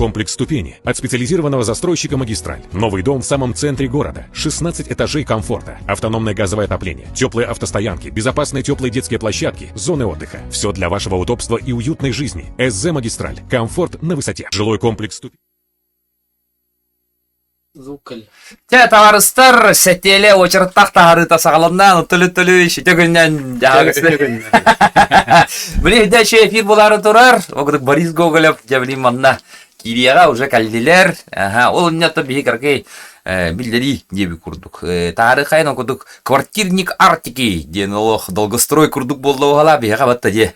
комплекс «Ступени» от специализированного застройщика «Магистраль». Новый дом в самом центре города. 16 этажей комфорта, автономное газовое отопление, теплые автостоянки, безопасные теплые детские площадки, зоны отдыха. Все для вашего удобства и уютной жизни. СЗ «Магистраль». Комфорт на высоте. Жилой комплекс «Ступени». Чэ, табаарыстар, сэтиэлэ уочараттаах таһаарыыта саҕаланна, төлү-төлү ишите күннэн Били дэ эфир булаары турар. Ол Борис Гоголев дьэ билин манна киириэҕэ уже кэллилэр. Аха, ол инньэ биһи кыракый биллэрии диэби курдук. Таарыхайын ол курдук квартирник Арктики диэн олох долгострой курдук буолла уһала биһиэхэ батта дьэ.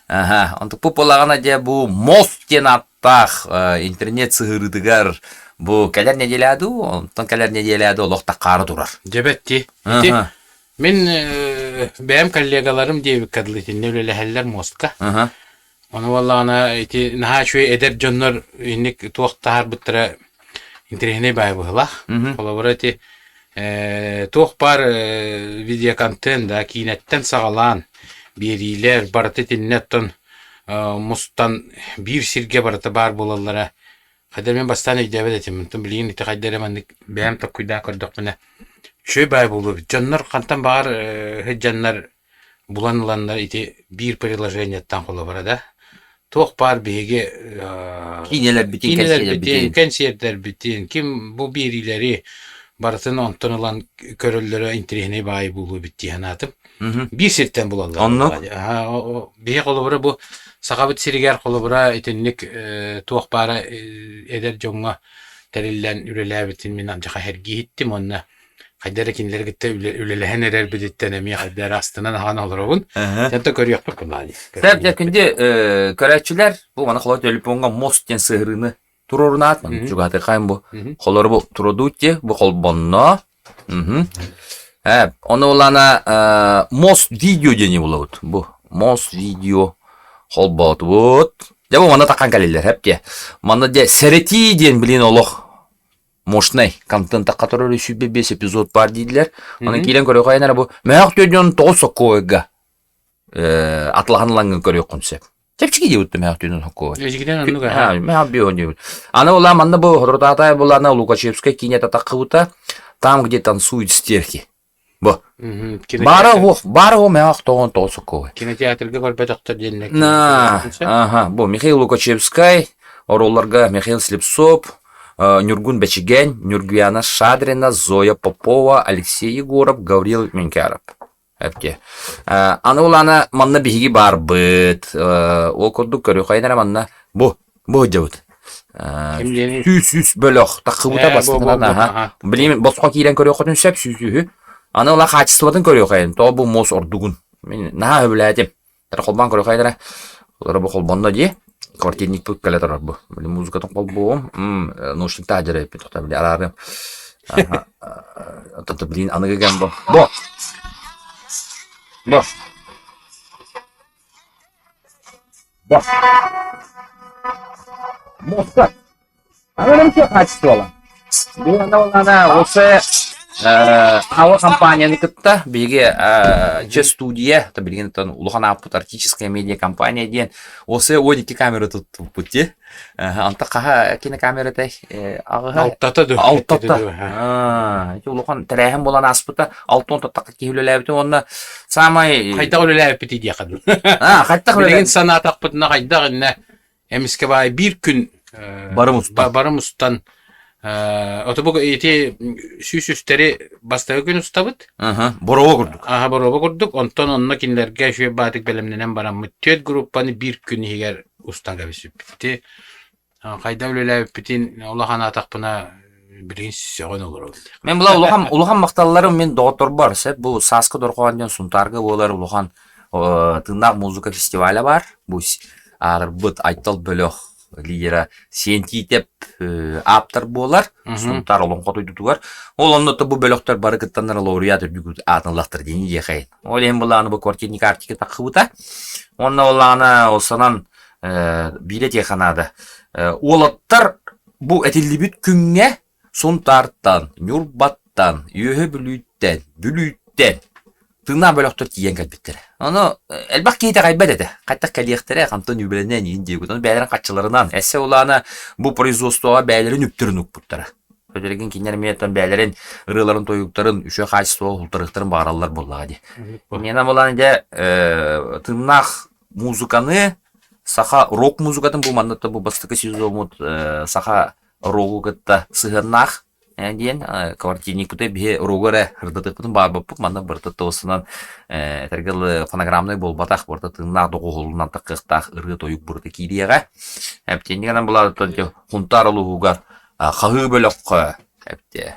Аха, онтукпут буоллаҕына дьэ бу мост диэн ааттаах интернет сыһыарыытыгар бу кэлэр нэдиэлэ дуу, онтон кэлэр нэдиэлэ дуу олох таххаары турар. Дьэбэт дии. Ити мин бэйэм коллегаларым диэбиккэ дылы итиннэ үлэлэһэллэр мостка. Ону буоллаҕына ити наһаа үчүгэй эдэр дьоннор инник туох таһаарбыттара интэриэһинэй баай быһыылаах. Холобура ити туох баар видеоконтент да киинэттэн саҕалаан биэриилэр барыта итиннэ оттон мустан биир сиргэ барыта баар буолаллара хайда мин бастаан өйдөөбөт этим онтон билигин ити хайда эрэ маннык бэйэм толкуйдаан көрдөхпүнэ үчүгэй баай буолуо эбит дьоннор хантан баҕар сылдьаннар булан ыланнар ити биир приложениеттан холобура да туох баар биһиги киинэлэрбитин киинэлэрбитин кэнсиэрдэрбитин ким бу биэриилэри барытын онтон ылан көрөллөрө интэриэһинэй баайы буолуо эбит дии санаатым биир сиртэн булаллар Оннук. Биһи холобура бу Сахабыт сиригэр холобура итинник туох баара эдэр дьоҥҥо тэриллэн үлэлээбитин мин алдьархай сэргии иһиттим уонна хайда эрэ кинилэри кытта үлэлэһэн эрэрбититтэн эмиэ хайда эрэ астынан ахан олоробун. Онтон көрүөхпүт кылаан. Сөп дьэ күндү көрөөччүлэр бу маны холо төлөпүөҥҥэ мост диэн сыһырыыны туруорунаат чугаһатыхайым бу холору бу туродуутти бу холбонно Ону улана мост видео диэни булабыт. Бу мост видео холбоотубут. Дьэ бу манна таххан кэлиллэр хэп Манна дьэ сэрэтии диэн билин олох мощный контент который 105 эпизод бар дииллэр. Оны киирэн көрүөххэ бу мөһөх түөдүн тоҕус соккуойга атлаһан ылаҥҥын көрүөххүн сөп. Чэпчэки диэбит мөһөх түөдүн соккуой. Эжигинен оннук аха. Мөһөх био диэбит. Аны ула манна бу Хоротаатай булана Лукачевскай киинэтэ таххыбыта там, где танцуют стерхи. Бу. Баара уох, баара уох мөһөх тоҕон тоҕус соккуой. Кинотеатрга көрбөтөхтөр диэннэр. На, ага, бу Михаил Лукачевскай, оруолларга Михаил Слепцов, Ньургун Бэчигэн, Нюргуяна Шадрина, Зоя Попова, Алексей Егоров, Гаврил Менкяров. Эпти. Аны улаана манна биһиги баарбыт. Ол курдук көрүөххэйин эрэ манна бу бу сылдьабыт. Сүүс сүүс бөлөх таххыбыта бастакынан аха. Билигин босхо киирэн көрүөххүтүн сөп сүүс үһү. Аны ыла хаачыстыбатын көрүөххэйин. Тоҕо бу муос ордугун. Мин наһаа сөбүлээтим. Эрэ холбоон көрүөххэйин эрэ. Олоро бу холбонно дии. Квартирникпыт кэлэ турар бу. Били музыкатын холбуом. Наушниктаах дьарайппыт тоқта били араарыам. Ото блин аныгы кэм бу. Бу. Бу. Бу. Муста. Аны качествола. Бу осы АО компанияны кытта биһиги че студия, то билигин улахан ааппыт Арктическая медиа компания диэн осы 12 камера туттубут дии. Анта хаһа кинокамерата аҕыһа Алтата ду. Алтата. Ити улахан тэрээһин буолан ааспыта. Алта он таттака киһи үлэлээбитин уонна самай Хайдах үлэлээбиппит диэхэ дуу. А, хайдах Билигин санаатахпытына хайдах иннэ эмискэ баай биир күн бары мустан бары мустан ото бу ити сүүс үстэри бастакы күн устабыт. Боруоба курдук. Аха боруоба курдук. Онтон онно кинилэргэ үчүгэй баатык бэлэмнэнэн бараммыт түөрт группаны биир күн иһигэр устан кэбиспиппит. Хайда үлэлээбиппитин улахан аатахпына билигин сөҕөн олоробун. Мен була улахан улахан махталларым мин доҕотторбор сөп бу Сааскы дорҕоон диэн Сунтаарга буолар улахан тыыннаах музыка фестиваля бар. Бу аарбыт Айтал бөлөх лидера Сиэн Тиитэп ааптар буолар. Сунтаар олоҥхо дойдутугар. Ол онно бу бөлөхтөр бары кыттаннар лауреат үрдүк аатын ыллахтар диэн диэхэйин. Ол иһин былааны бу квартирник Арктика таххыбыта. Онно олаана ол санан биирэ диэхэ наада. Уолаттар бу этиллибит күҥҥэ Сунтаартан, Ньурбаттан, Үөһэ Бүлүүттэн, Бүлүүттэн. Тыыннаах бөлөхтөр тиийэн кэлбиттэрэ. Ону элбэх киһи итэҕэйбэт этэ. Хайдах кэлиэхтэрэ, хантан үбүлэнэн иин диэбит. Ону бэйэлэрин харчыларынан, эссе улаана бу производствоҕа бэйэлэрин үптэрин укпуттара. Өтөргин кинилэр эмиэ оттон бэйэлэрин ырыаларын, тойуктарын үчүгэй хаачыстыбаҕа уһултарыахтарын баҕараллар буоллаҕа дии. Инньэ буолан дьэ тыыннаах музыканы саха рок музыкатын бу манна бу бастакы сезоммут саха рогу кытта сыһыаннаах диэн квартирникпыты биһи рогу эрэ ырдатыахпытын баҕарбаппыт манна барыта туосунан этэргэ дылы фонограммнай буолбатах барыта тыыннаах доҕуһуолунан таххыахтаах ырыа-тойук барыта киириэҕэ эптиэнньик анан булаатыттан Хунтаар улууһугар хаһыы бөлөххө эптиэ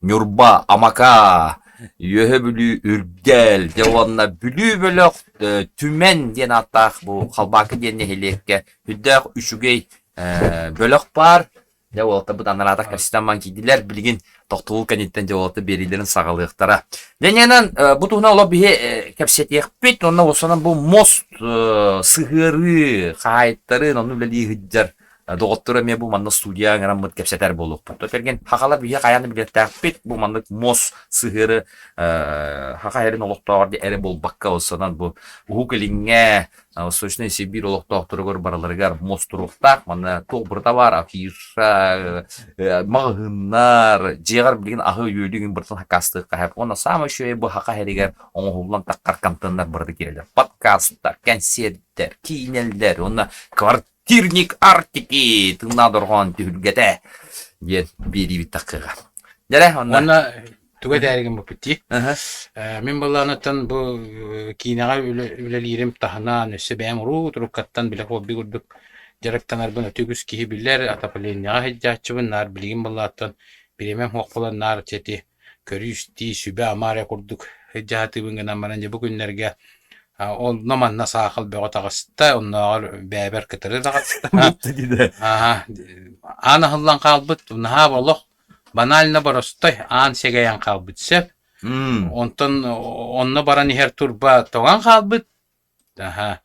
Ньурба Амака Үөһэ Бүлүү Үрдэл дьэ уонна Бүлүү бөлөх Түмэн диэн ааттаах бу Халбаакы диэн нэһилиэккэ үрдээх үчүгэй бөлөх баар. Дьэ уолаттарбыт анараатах кэпсэтэн баран киирдилэр. Билигин тохтобул кэнниттэн дьэ уолаттар биэриилэрин саҕалыахтара. Дьэ бу туһунан олох биһи кэпсэтиэхпит. Уонна уосанан бу мост сыһыарыы хаһаайыттарын онно үлэлии сылдьар доҕоттору эмиэ бу манна студия ыҥыраммыт кэпсэтэр буолуохпут. Тэрген хахалар биһи хайаан да билиэхтээхпит. Бу маннык муос сыһыары хаха эрин олохтооҕор эрэ буолбакка осонон бу Уһук Илиҥҥэ Восточная Сибирь олохтоохторугар барыларыгар муос туруохтаах. Манна туох барыта баар афиша, маҕаһыыннар, дьиэҕэр билигин аһы-үөлү иҥин барытын хакаастыахха сөп. Уонна саамай үчүгэй бу хаха иһэригэр оҥоһуллан таххар контеннар барыта киирэллэр. Подкасттар, кэнсиэрдэр, киинэлэр уонна Квартирник Арктики тыыннаах дорҕоон түһүлгэтэ диэн биэриибит таххыаҕа. Дьэрэ, онно Уонна тугу этээри гыммыппыт дии. Мин былааныттан бу киинэҕэ үлэлиирим таһынан өссө бэйэм уруу туруккаттан билэ хобби курдук дьарыктанарбын өтө үгүс киһи билэр, отопленияҕа сылдьааччыбын, наар билигин былааттан бириэмэм суох буолан наар ити көрүү-истии, сүбэ-ама эрэ курдук сылдьаһатыыбын гынан баран дьэ бу күннэргэ онно манна саахал бөҕө таҕыста, оннооҕор бээбэр кытары таҕыста. Аха, аан аһыллан хаалбыт, наһаа олох банально боростой аан сэгэйэн хаалбыт сөп. Онтон онно баран иһэр турба тоҥон хаалбыт, Аһа.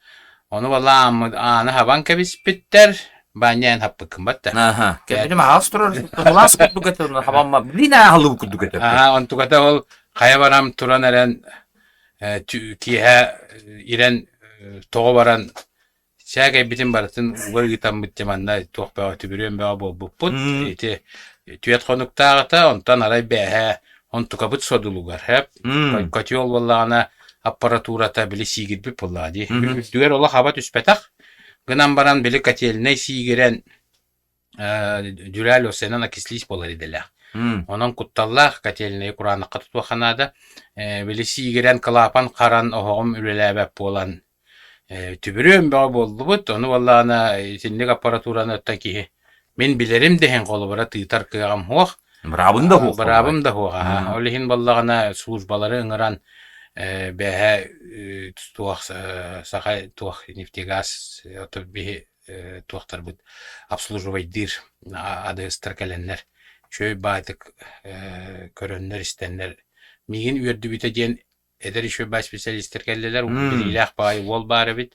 Ону балааммыт ааны хабан кэбиспиттэр. Баанньа эн хаппыккын батта. Аха. Кэбитим аһаас турар тулаас курдук этэ хабамма блин аһылыы курдук этэ. Аха, онтуката ол хайа барам туран эрэн киэһэ ирэн тоҕо баран сээкэйбитин барытын уга ыытаммыт дьэ манна туох бөҕө түбүрүөн бөҕө буолбуппут. Ити түөрт хонуктааҕыта, онтон арай бээһээ онтукабыт содулугар һэп котел буоллаҕына аппаратурата били сиигирбит буоллаҕа дии. Үрдүгэр олох хаба түспэтэх. Гынан баран били котельнай сиигирэн дюраль осенан окислись буолар идэлээх. Онон кутталлаах котельнайы кураанахха тутуохха наада. Били сиигирэн кылаапан харан оһоҕум үлэлээбэт буолан Түбүрүөн бөҕө буоллубут, ону буоллаҕына итинник аппаратураны оттон киһи мин билэрим да иһин холобура тыытар кыаҕым суох. Быраабым да суох. Быраабым да суох аһа. Ол иһин буоллаҕына службалары ыҥыран бээһэ туох саха туох нефтегаз ото биһи туохтарбыт обслуживайдыыр АДС-тар кэлэннэр үчүгэй баайтык көрөннөр-истэннэр миигин үөрдүбүтэ диэн Эдэр үчүгэй специалистар кэллилэр, билиилээх баҕайы уол баар эбит.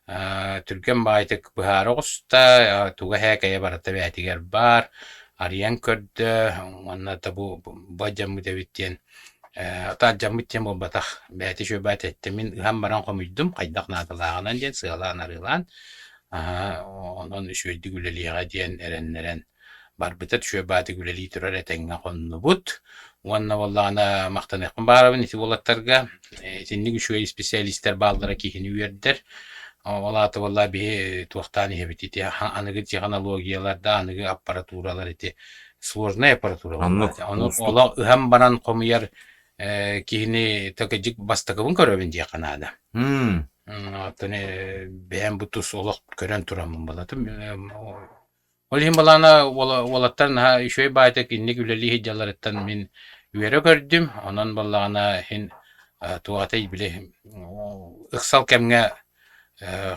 Түргэн баҕайытык быһаара оҕуста, туга һээкэйэ барыта бэйэтигэр баар, арыйан көрдө уонна да бу бу алдьаммыт эбит диэн ата алдьаммыт диэн буолбатах, бэйэтэ үчүгэй баҕайы эттэ мин ыһан баран хомуйдум, хайдах наадалааҕынан диэн сыалаан-арыылаан, онон үчүгэйдик үлэлиэҕэ диэн эрэннэрэн Барбыта түшүө баатык үлэлии турар этэҥҥэ хоннубут уонна буоллаҕына махтаныахпын баҕарабын ити уолаттарга итинник үчүгэй специалистар бааллара киһини үөрдэр. Ол аата буоллаа биһи туохтаан иһэбит ити аныгы технологиялар да аныгы аппаратуралар ити сложная аппаратура Ону олох ыһан баран хомуйар киһини такыдьык бастакыбын көрөбүн диэххэ наада. Оттон бэйэм бу тус олох көрөн тураммын балатым Ол иһин былаана уолаттар наһаа үчүгэй баайдык инник үлэлии сылдьалларыттан мин үөрэ көрдүм. Онон буоллаҕына иһин туох били ыксал кэмҥэ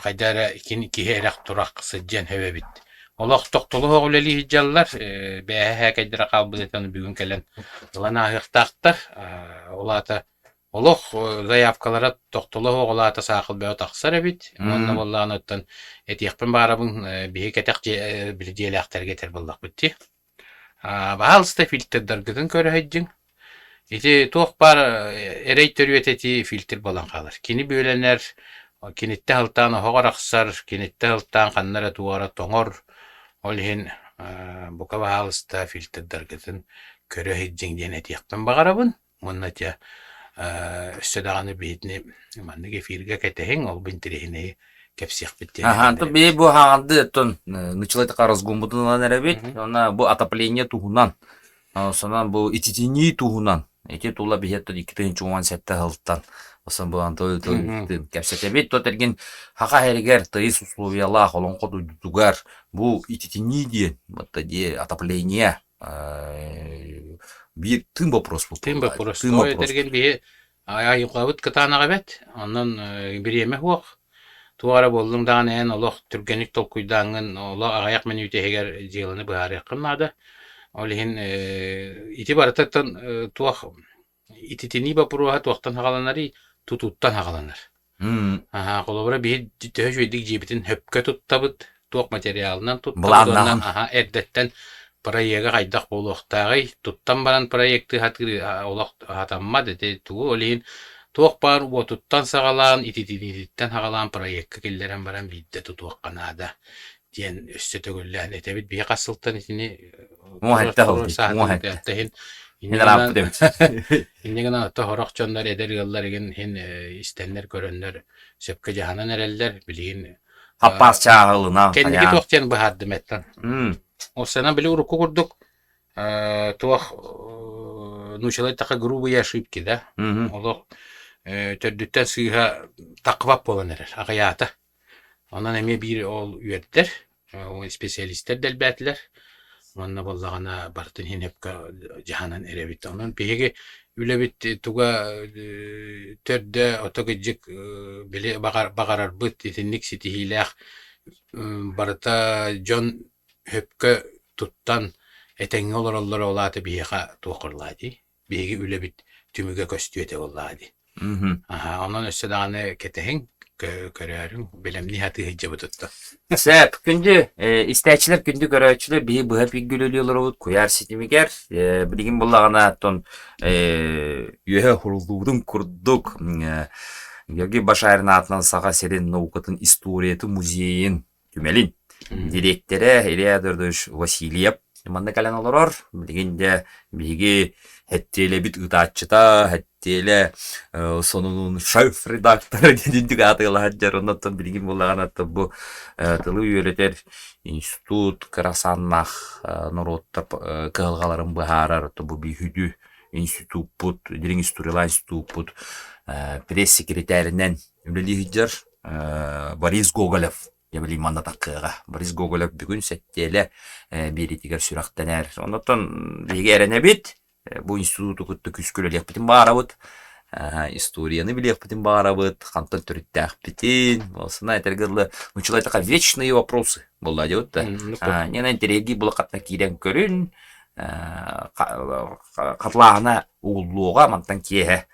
хайда эрэ киһи эрэх-турах сылдьыан сөп эбит. Олох тохтоло суох үлэлии сылдьаллар. Бээһэ һээкэйдэрэ хаалбыт этэ, бүгүн кэлэн ылан ааһыахтаахтар. Ол аата Олох заявкалара тохтоло суох ол аата саахал бөҕө тахсар эбит. Уонна буоллаҕына оттон этиэхпин баарабын биһи кэтэх дьиэ били дьиэлээхтэргэ этэр буоллахпыт дии. Баһаалыста фильтрдаргытын көрө сылдьыҥ. Ити туох баар эрэй төрүөтэ ити фильтр буолан хаалар. Кини бүөлэнэр, киниттэн сылтаан оһох арахсар, киниттэн сылтаан ханна эрэ туох эрэ тоҥор. Ол иһин бука баһаалыста фильтрдаргытын көрө сылдьыҥ диэн этиэхпин баҕарабын. Уонна дьэ өссө даҕаны биһитини маннык эфиргэ кэтэһиҥ, ол интэриэһинэйи кэпсиэхпит диэн Аха, онтон эрэбит. бэйэ бу хаҕанды оттон нуччалай така разгоммутун ылан эрэбит. Уонна бу отопление туһунан, сонан бу ититинии туһунан ити тула биһи оттон 2017 сылтан осон бу антон кэпсэтэбит. Тот эргин хаха эригэр тыйыс условиялаах олоҥхо дойдутугар бу ититинии диэн, вот дии отопление биир тыын вопрос Тыын буолла. боппуруос. Тыын Тоҕо вопрос. этэргин биһи айылҕабыт кытаанаҕа эбэт. Онон бириэмэ суох. Туох эрэ буоллуҥ даҕаны эн олох түргэнник толкуйдааҥҥын олох аҕыйах мүнүүтэ иһигэр дьыаланы быһаарыаххын наада. Ол иһин ити барытыттан туох ититинии боппуруоһа туохтан саҕаланарый? Тутууттан саҕаланар. Аһаа, холобура, биһи төһө үчүгэйдик дьиэбитин сөпкө туттабыт, туох материалынан туттабыт уонна Былааннаһан. аһаа, эрдэттэн проега хайдах буолуохтааҕый, туттан баран проектыы сатыыр олох сатаммат ити тугу ол иһин туох баар уотуттан саҕалаан, ититиниититтэн саҕалаан проекка киллэрэн баран биирдэ тутуохха наада диэн өссө төгүллээн этэбит. Биһи хас сылтан итини Муоһа туруор сыл дии, саатыбыт муоһа этте. иһин Мин инньэ ырааппыт гынан эбит. Инньэ гынан ото сорох дьоннор эдэр ыаллар игин иһин истэннэр көрөннөр сөпкө дьаһанан эрэллэр. Билигин Хаппаас чааһы ылынан кэнники хайаан. туох диэн быһаардым эттэн. Ол били урукку курдук туох нуучалай така грубые ошибки да олох төрдүттэн сыыһа таквап буолан эрэр аҕыйаата. Онон эмиэ биир ол үөрдэр, специалистар да элбээтилэр уонна буоллаҕына барытын иһин сөпкө дьаһанан эрэбит. Онон биһиги үлэбит туга төрдө ото кырдьык били баҕарарбыт итинник ситиһиилээх барыта дьон сөпкө туттан этэҥҥэ олороллоро ол аата биһиэхэ туох курулаа дии биһиги үлэбит түмүгэ көстүө этэ буоллаҕа дии. Аһа, онон өссө даҕаны кэтэһиҥ, көрөөрүҥ, бэлэмнии сатыы сылдьабытыттан. Сөп, күндү истээччилэр, күндү көрөөччүлэр, биһи быһа пиггүлүлүү олоробут куйаар ситимигэр. Билигин буоллаҕына, оттон үөһэ уһуллубутун курдук Георгий Башарин аатынан Саха сирин наукатын историятын музейын түмэлин дириэктэрэ Илья Эдуардович Васильев манна кэлэн олорор. Билигин дьэ биһиги Хэттиэлэбит ыытааччыта, Хэттиэлэ сонунун шеф-редактора диэн үрдүк аатыгала сылдьар. Оннуттан билигин буоллаҕына бу тылы үөрэтэр институт кыра саннаах норуоттар кыһалҕаларын быһаарар бу биһиги институппут, дириҥ историялаах институппут пресс-секретаринэн үлэлии сылдьар Борис Гоголев дьэ манна таккыаҕа. Борис Гоголев бүгүн сэттиэлэ биэриитигэр сүрэхтэнэр. Оннуттан биһиги эрэнэбит, бу институту кытта күүскэ үлэлиэхпитин баҕарабыт, историяны билиэхпитин баҕарабыт, хантан төрүттээхпитин, ол этэргэ дылы, нууччалыы эттэххэ вечные вопросы буолла диэбит да. Нена интэриэһиргии булакаттан киирэн көрүн, хатылааһына угуллуоҕа мантан киэһэ.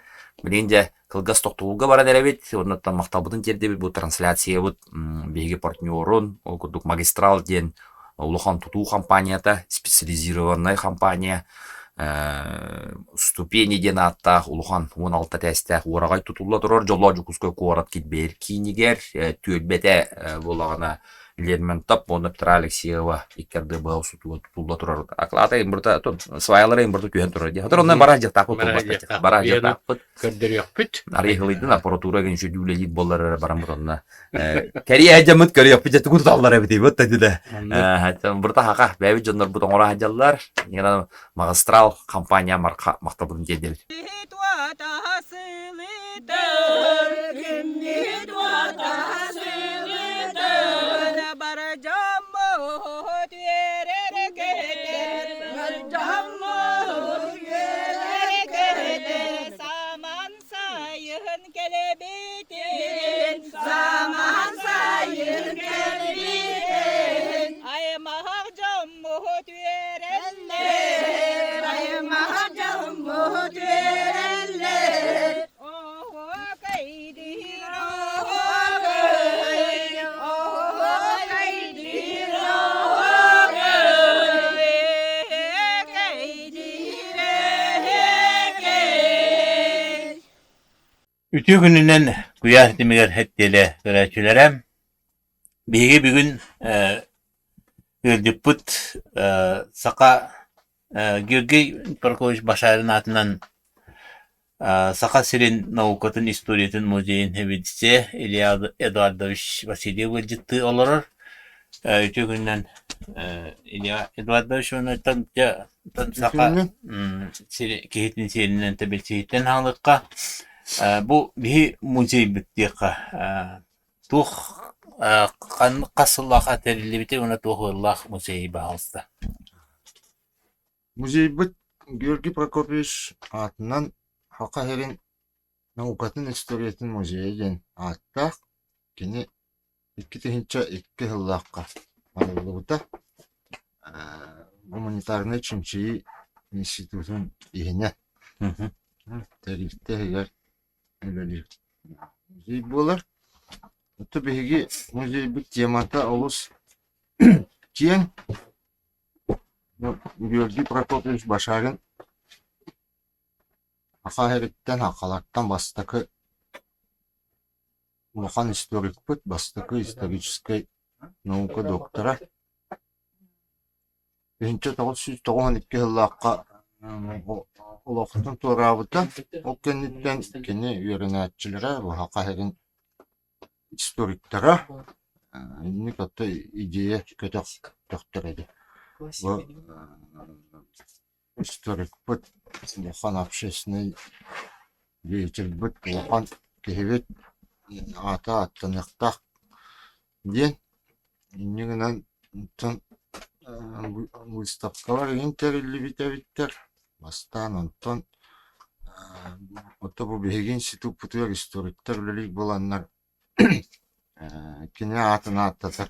Билигин дьэ кылгас тохтобулга баран эрэбит, оннуттан махталбытын тиэрдэбит бу трансляциябыт биһиги партнерун, ол курдук Магистрал диэн улахан тутуу компанията, специализированнай компания, Ступени диэн ааттаах улахан 16 этээстээх уораҕай тутулла турар Дьоллоох Дьокуускай куорат килбиэр киинигэр түөлбэтэ буоллаҕына Лермонтов уонна Петра Алексеева икки арды быһа устутугар тутулла турар акылаата имбырта сваялара имбырта түһэн турар дии. Отор онно бара дьахтаахпыт бара дьахтаахпыт көрдөрүөхпүт. Арыйыһылыйдын аппаратура гин үчүгэй үлэлиир буоллар эрэ бараммыт онно кэрийэ дьаммыт көрүөхпүт дьэ тугу туталлар эбит вот да бурта хака бэйэбит дьоннорбут оҥоро сылдьаллар магистрал компания махталбытын тиэрдэбит. Саман кэлэбитин, саман сайын кэлбитин, аймах дьоммут үөрэллэр, аймах дьоммут үөрэллэр. Оһуокайдыыр оһуокай, оһуокайдыыр оһуокай, эһэкэйдиир эһэкэй. Үтүө күнүнэн куйаар ситимигэр сэттиэлэ көрөөччүлэрэ. Биһиги бүгүн ыалдьыппыт саха Георгий Прокопьевич Башарин аатынан Саха сирин наукатын историятын музейын сэбиэдиссэйэ Илья Эдуардович Васильев ыалдьыттыы олорор. Үтүө күнүнэн Илья Эдуардович уонна саха киһитин сиэринэн тэбилсиһиттэн хаалыахха. Бу биһи музейбыт диэххэ туох хас сыллаах тэриллибитий уонна туох ыаллаах музей баһаалыста? Музейбыт Георгий Прокопьевич аатынан Саха сирин наукатын историятын музейа диэн ааттаах. Кини 2002 сыллаахха арыллыбыта. Гуманитарнай чинчийии институтун иһинэн тэрилтэ иһигэр үлэлиир музей буолар. Оттон биһиги музейбыт темата олус киэҥ. Георгий Прокопьевич Башарин Саха сириттэн сахалартан бастакы Улахан историкпыт, бастакы историческай наука доктора. 1992 сыллаахха олохтон туораабыта. Ол кэнниттэн кини үөрэнээччилэрэ Саха сирин историктара инник ото идея көтөх төхтөр этэ. Бу Историкпыт, улахан общественнай деятельбыт, улахан киһибит аата аттаныахтаах диэн. Инньэ гынан онтон выставкалар игин тэриллибит эбиттэр. Бастаан онтон ото бу биһиги институппутугар историктар үлэлиир буоланнар кини аатын ааттатар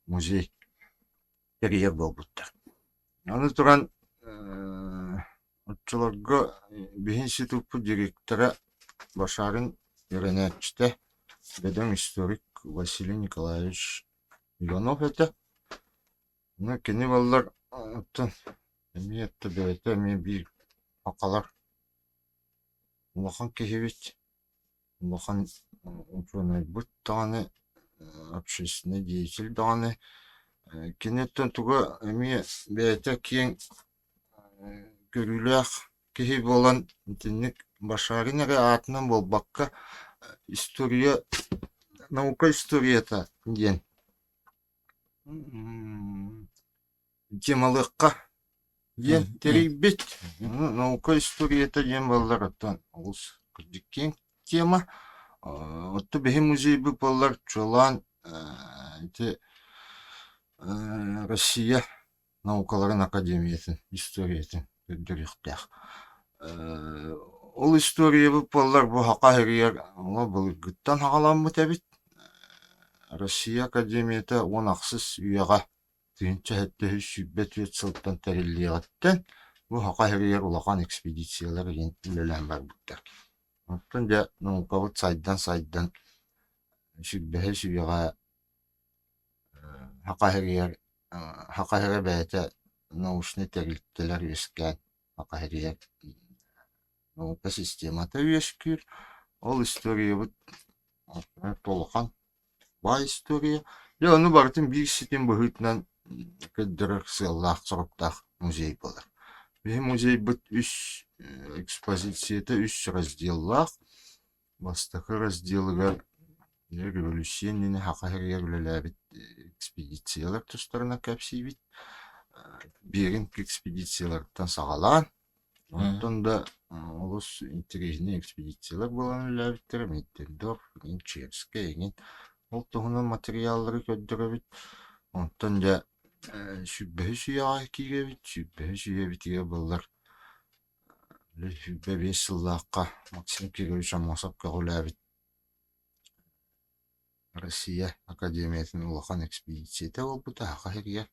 музей тэрийэр буолбуттар. Аны туран оччолорго биһи институппут директора Башарин үөрэнээччитэ, бөдөҥ историк Василий Николаевич Иванов этэ. Ону кини буоллар оттон эмиэ бэйэтэ эмиэ биир сахалар улахан киһибит Улахан учуонайбыт даҕаны, общественнай деятель даҕаны киниттэн туга эмиэ бэйэтэ киэҥ көрүүлээх киһи буолан итинник Башарин эрэ аатынан буолбакка история наука историята диэн Дьималыахха диэн тэрийбит. Наука историята диэн буоллар оттон олус кырдьык киэҥ тема. Оттон биһи музейбыт буоллар чуолаан ити Россия наукаларын академиятын историятын көрдөрүөхтээх. Ол историябыт буоллар бу Саха сиригэр былыргыттан саҕаламмыт эбит. Россия академията 16 үйэҕэ 1724 сылтан тэриллиэҕиттэн бу Саха сиригэр улахан экспедициялар иһин үлэлээн барбыттар. Оттон дьэ наукабыт сайдан-сайдан сүүрбэһис үйэҕэ Саха сиригэр Саха сирэ бэйэтэ научнай тэрилтэлэр үөскээн Саха сиригэр наука системата үөскүүр. Ол историябыт улахан баай история. Дьэ ону барытын биир ситим быһыытынан көрдөрөр сыаллаах-соруктаах музей буолар. Биһи музейбыт үс экспозицията үс разделлаах. Бастакы разделыгар революция иннинэ Саха сиригэр үлэлээбит экспедициялар тустарынан кэпсиибит. Беринг экспедицияларыттан саҕалаан Онтон да олус интэриэһинэй экспедициялар буолан үлэлээбиттэрэ Миттердорф, эҥин Черскэй эҥин. Ол туһунан матырыйааллары көрдөрөбүт. Онтон дьэ 25 үйэҕэ киирэбит. 25 үйэбитигэр буоллар 25 сыллаахха Максим Кирович Аммосов көҕүлээбит Россия Академиятын улахан экспедицията буолбута Саха сиригэр.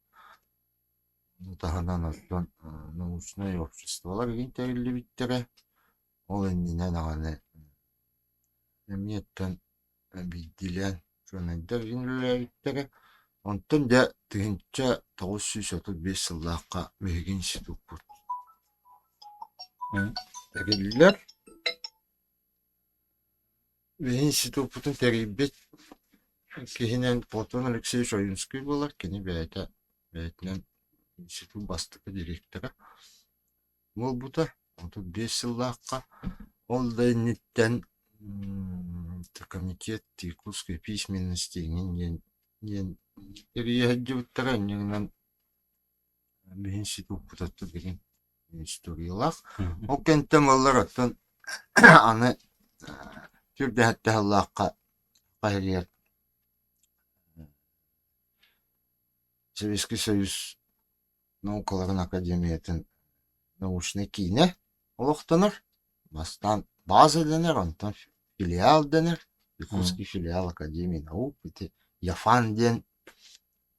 Ону таһынан оттон научнай обществолар игин тэриллибиттэрэ. Ол иннинэ даҕаны эмиэ оттон биирдиилээн учуонайдар игин үлэлээбиттэрэ. Онтон дьэ 1935 сыллаахха биһиги институппут тэриллэр. Биһи институппутун тэрийбит киһинэн Платон Алексеевич Ойунский буолар. Кини бэйэтэ бэйэтинэн институт бастакы директора буолбута. 35 сыллаахха. Ол да инниттэн комитет Иркутской письменности иҥин диэн диэн тэрийэ сылдьыбыттара. Инньэ гынан Биһи институппут билигин историялаах. Ол кэнниттэн буоллар оттон аны түрдэһэттэ сыллаахха хаһыйар Советский Союз наукаларын академиятын научнай киинэ олохтонор. Бастаан база дэнэр, онтон филиал дэнэр. Якутский филиал Академии наук. Ити ЯФАН диэн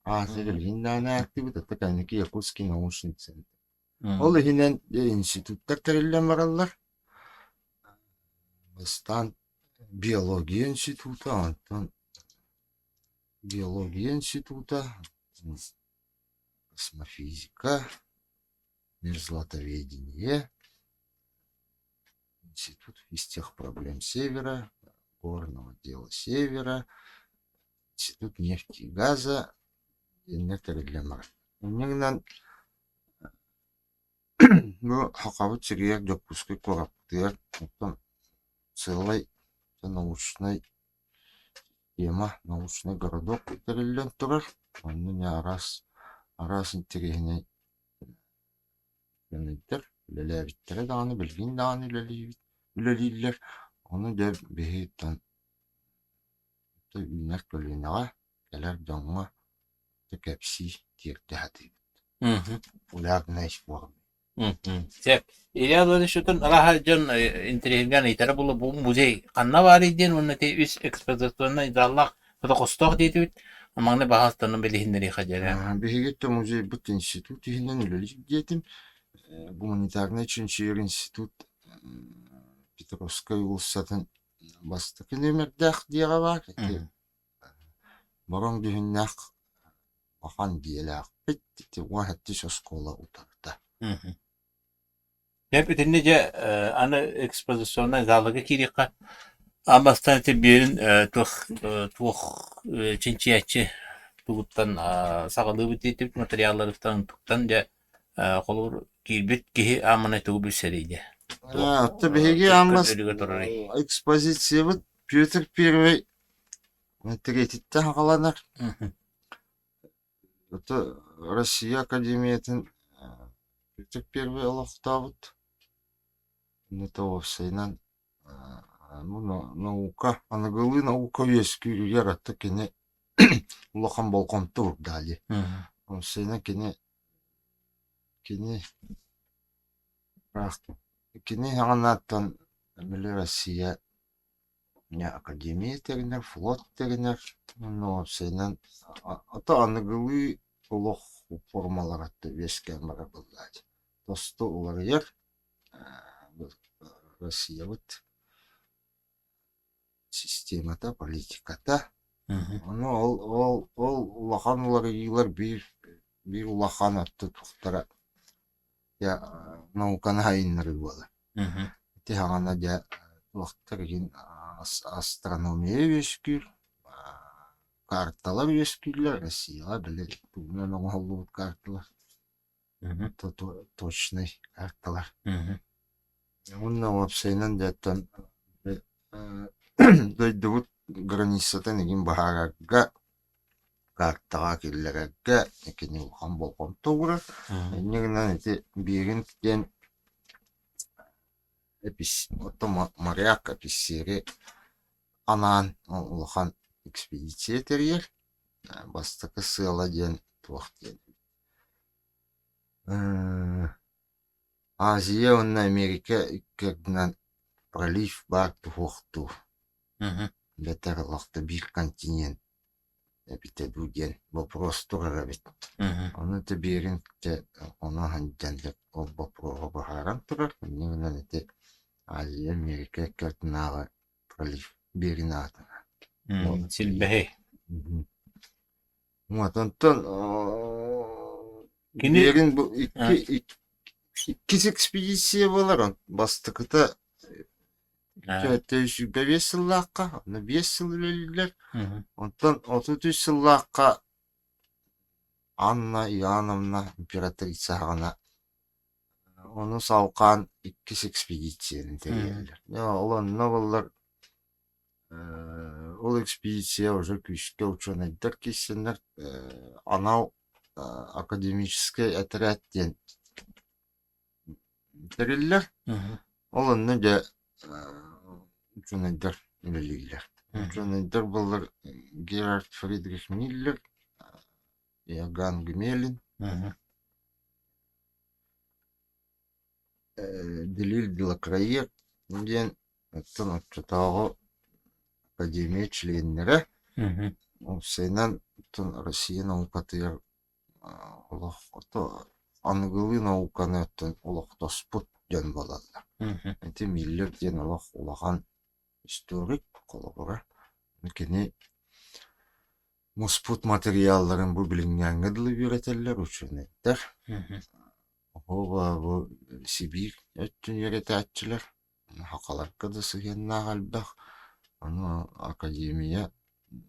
Аата билигин даҕаны ааттыыбыт, ата кэнники Якутский научный центр. Ол иһинэн институттар тэриллэн бараллар. Бастаан биология института, онтон биология института, космофизика, мерзлотоведение, Институт истех проблем Севера, Горного дела Севера, Институт нефти и газа диэннэр тэриллэн барар. Инньэ гынан бу Хахабыт сиригэр Дьокуускай куораппытыгар оттон сыалай научнай тема, научный городок тэриллэн турар. Онно не араас араас интэриэһинэй Дьонуйдар үлэлээбиттэрэ даҕаны, билигин даҕаны үлэлиибит үлэлииллэр. Ону дьэ биһиги үүнэр көлүөнэҕэ, кэлэр дьоҥҥо кэпсии, тиэрдэ сатыыбыт. Популярнай форме. Сөп. Илья Владимирович араһа дьон интэриэһиргээн ыйытара буолла бу музей ханна баарый диэн уонна ити үс экспозиционнай заллаах фотохостоох диэтибит. Маҥнай баһаастаны билиһиннэриэхэ дьэрэ. Биһиги то музейбыт институт иһинэн үлэлиир диэтим. Гуманитарнай чинчийэр институт Петровскай уулуссатын бастакы нүөмэрдээх диэҕэ баар. Ити бороҥ дьүһүннээх улахан дьиэлээхпит. Ити 17 оскуола утарыта. Дьэ итиннэ дьэ аны экспозиционнай залга киириэххэ аан бастаан ити биэрин туох туох чинчийээччи тугуттан саҕалыыбыт диэтибит материалларыттан туттан дьэ холобур киирбит киһи ааманай тугу билсэрий дьэ Оттон биһиги аан экспозициябыт Петр Первый мэтириэтиттэн саҕаланар. Это Россия Академиятын Петр Первый олохтообут. Это уопсайынан наука, аныгылыы наука үөскүүрүгэр ата кини улахан болҕомто уурда дии. Уопсайынан кини кини кини саҕанаттан били Россия Академия тэринэр, флот тэринэр уонна уопсайынан ото аныгылыы олох формалара үөскээн барар буоллаҕа Тосту уларыйар Россиябыт системата, политиката. Ону ол ол ол улахан уларыйыылар биир биир улахан өттө дьэ науканы сайыннарыы буолар. Ити саҕана дьэ туохтар иһин астрономия үөскүүр, карталар үөскүүллэр Россияҕа били тугунан оҥоһуллубут карталар точнай карталар. Уонна уопсайынан дьэ оттон дойдубут границатын игин быһаарарга картаҕа киллэрэргэ кини улахан болҕомто уурар. Инньэ гынан ити биирин диэн оттон моряк эписиэри анаан улахан экспедиция тэрийэр. Бастакы сыала диэн туох диэн Азия уонна Америка икки ардынан пролив баар туһуохтуур эбэтэр олохто биир континент эбитэ дуу диэн боппуруос турар эбит. Ону ити биэрин дьэ ону сылдьан ол боппуруоһу быһааран турар. Инньэ гынан ити Азия Америка икки ардынааҕы пролив биэрин аатынан. Силбэһи. Вот онтон Кини биэрин бу икки иккис экспедиция буолар. Бастакыта 25 сыллаахха, онно 5 сыл үлэлииллэр. Онтон 33 сыллаахха Анна Иоанновна императрица саҕана ону салҕаан иккис экспедицияны тэрийэллэр. Ол онно буоллар Ол экспедиция уже күүскэ учуонайдар киирсэннэр анал академическай этэрээт диэн тэриллэр. Ол онно дьэ учуонайдар үлэлииллэр. Учуонайдар буоллар Герард Фридрих Миллер, Иоганн Гмелин, Делиль Белокраев диэн оттон оччотооҕу академия чилиэннэрэ уопсайынан оттон Россия наукатыгар олох аныгылыы науканы оттон олохтоспут дьон буолаллар. Ити Миллер диэн олох улахан историк холобура. Кини муспут матырыйаалларын бу билиҥҥээҥҥэ дылы үөрэтэллэр учуонайдар. Оһуоба бу Сибиир өттүн үөрэтээччилэр, сахаларга да сыһыаннаах элбэх, ону академия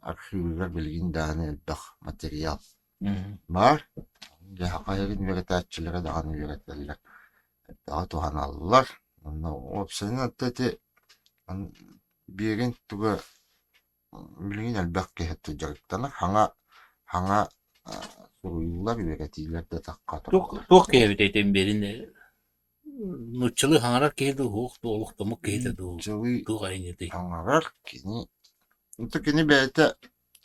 архивыгар билигин даҕаны элбэх материал баар. Дьэ саха сирин үөрэтээччилэрэ даҕаны үөрэтэллэр, элбэҕи туһаналлар. Онно уопсайынан ити биэрин туга Билигин элбэх киһи дьарыктанар, хаҥа хаҥа суруйуулар, үөрэтиилэр да тахха Туох тураллар. туох киһи эбит этин биэрин нууччалыы хаҥарар киһи дуу, суох дуу, олохтоммут киһитэ дуу, Нууччалыы туох айанньытый? хаҥарар кини это кини бэйэтэ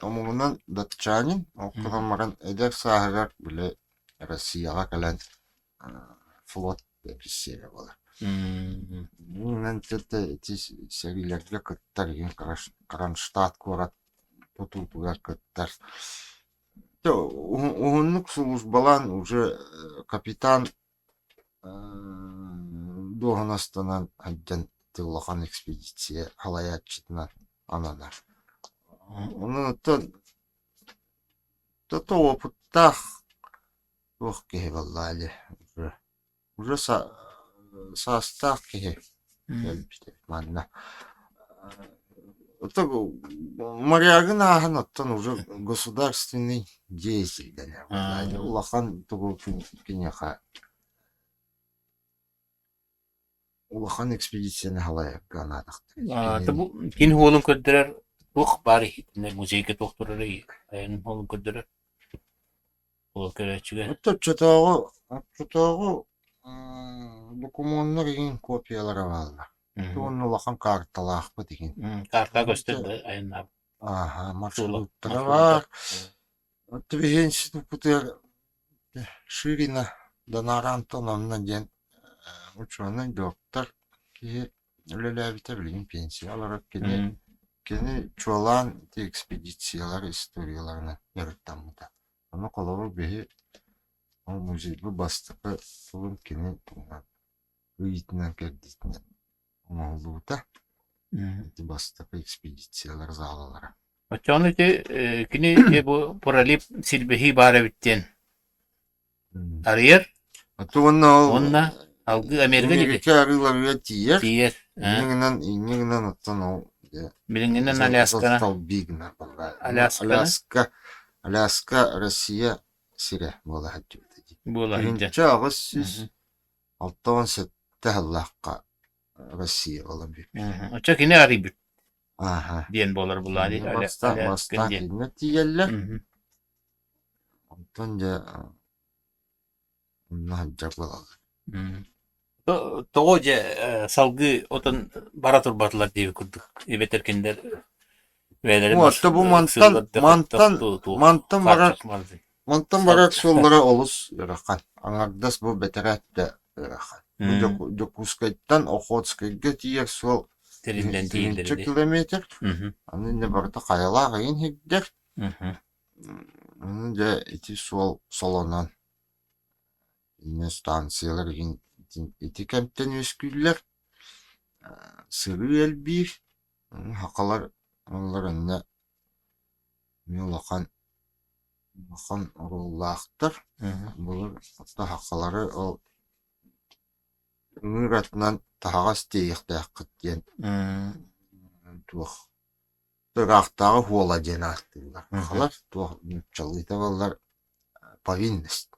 омугунан датчанин, ол гынан баран эдэр сааһыгар били Россияҕа кэлэн флот эписсиэрэ буолар. Инэн ити сэриилэргэ кыттар иһин Кронштадт куорат тутуутугар кыттар. Уһуннук сулууспалаан уже капитан дуоһунастанан сылдьан ити улахан экспедиция салайааччытынан ананар. Онон оттон тото опыттаах Туох киһи буоллаа или уже уже саастаах киһи кэлбитэ манна морягын ааһан оттон уже государственный деятель дэнэр улахан тугу киниэхэ улахан экспедицияны салайарга анаатахтара. Кини уолун көрдөрөр туох баар иһитинэ музейга туох турарый айанын уолун көрдөрөр Ол көрөөччүгэ Оччотооҕу оччотооҕу докумуоннар игин копиялара бааллар. Уонна улахан карталаахпыт игин. Карта көстөр да айаннаабыт. Ааһа, маршруттара баар. Биһи институппутугар Ширина Донара Антоновна диэн учуонай доктор киһи үлэлээбитэ билигин пенсия олорор кини кини чуолаан ити экспедициялар историяларынан дьарыктаммыта. Ону холобур биһи ол музейбыт бастакы сылын кини туһунан ыйыытынан-кэрдиитинэн оҥоһуллубута. Ити бастакы экспедициялар залалара. Оччоҕуна ити кини бу пролив силбэһии баар эбит диэн арыйар Уонна ол уонна алгыы Америка диэки Америка арыыларыгар тиийэр. тиийэр. Инньэ гынан инньэ гынан оттон ол Билиҥҥинэн Алясканы Алясканы Аляска Аляска Россия сирэ буола сылдьыбыта дии. Буола сылдьар. 1867 сыллаахха Россия буолан бүппүт. Оччо кини арыйбыт Ааха. диэн буолар булаани Бастаан бастаан кинилэр тиийэллэр. Онтон дьэ онно сылдьар буолаллар. Тоҕо дьэ салгыы отон бара турбатылар диэбит курдук эбэтэр кинилэр бэйэлэрин Уотта бу мантан мантан мантан барар мантан барар суоллара олус ыарахан. Аҥардас бу бэтэрээт да ыарахан. Бу Дьокуускайтан Охотскайга тиийэр суол тэриллэн тыһыынча километр. Аны иннэ барыта хайалаах ыйын иһирдэр. Аны дьэ ити суол солонон Инньэ станциялар иһин ити кэмтэн үөскүүллэр, сырыы элбиир, сахалар оннулар онно эмиэ улахан улахан оруоллаахтар. Былыр сахалары ол ыҥыыр атынан таһаҕас тиэйиэхтээххит диэн туох ыраахтааҕы хуола диэн ааттыыллар. Сахалар туох нууччалыыта буоллар повинность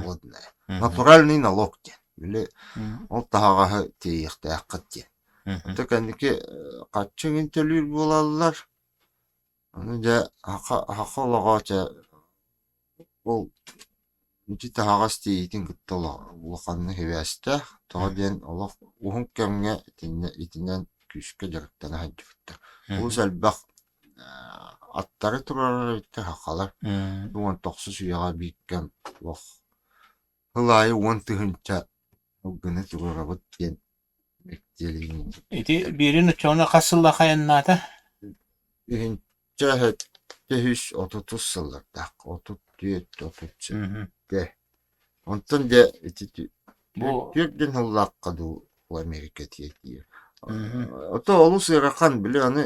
водная. Натуральный налог диэн. Били ол таһаҕаһы тиэйиэхтээххит диэн. Ото кэнники хаччы иҥин төлүүр буолаллар. Ону дьэ саха саха олоҕо чэ Ол ити таһаҕас тиэйиитин кытта улаханнык сибээстээх, тоҕо диэн олох уһун кэмҥэ итиннэ итинэн күүскэ дьарыктана сылдьыбыттар. Олус элбэх аттары туруорар эбиттэр сахалар. 19 үйэҕэ биир кэм олох сыл аайы 10 000 сылгыны туруорабыт диэн Ити биирин оччоҕуна хас сыллаах айаннаата? Үһүнчэ 730 сыллардаах, 34, 37. Онтон дьэ ити Бу түөрт диэн сыллаахха дуу Америка тиийэр. Ото олус ыарахан, били аны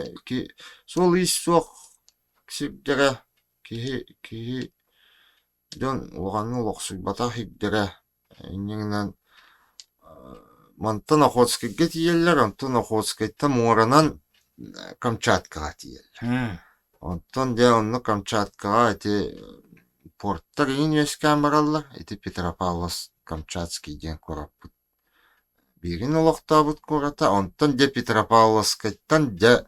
суол-иис суох сирдэрэ киһи киһи дьон улаханнык олохсуйбатах сирдэрэ Инньэ гынан мантан Охотскайга тиийэллэр, онтон Охотскайтан муоранан Камчаткаҕа тиийэллэр. Онтон дьэ онно Камчаткаҕа ити портар иҥин үөскээн бараллар. Ити Петропавловск-Камчатский диэн куораппыт биирин олохтообут куората. Онтон дьэ Петропавловскайтан дьэ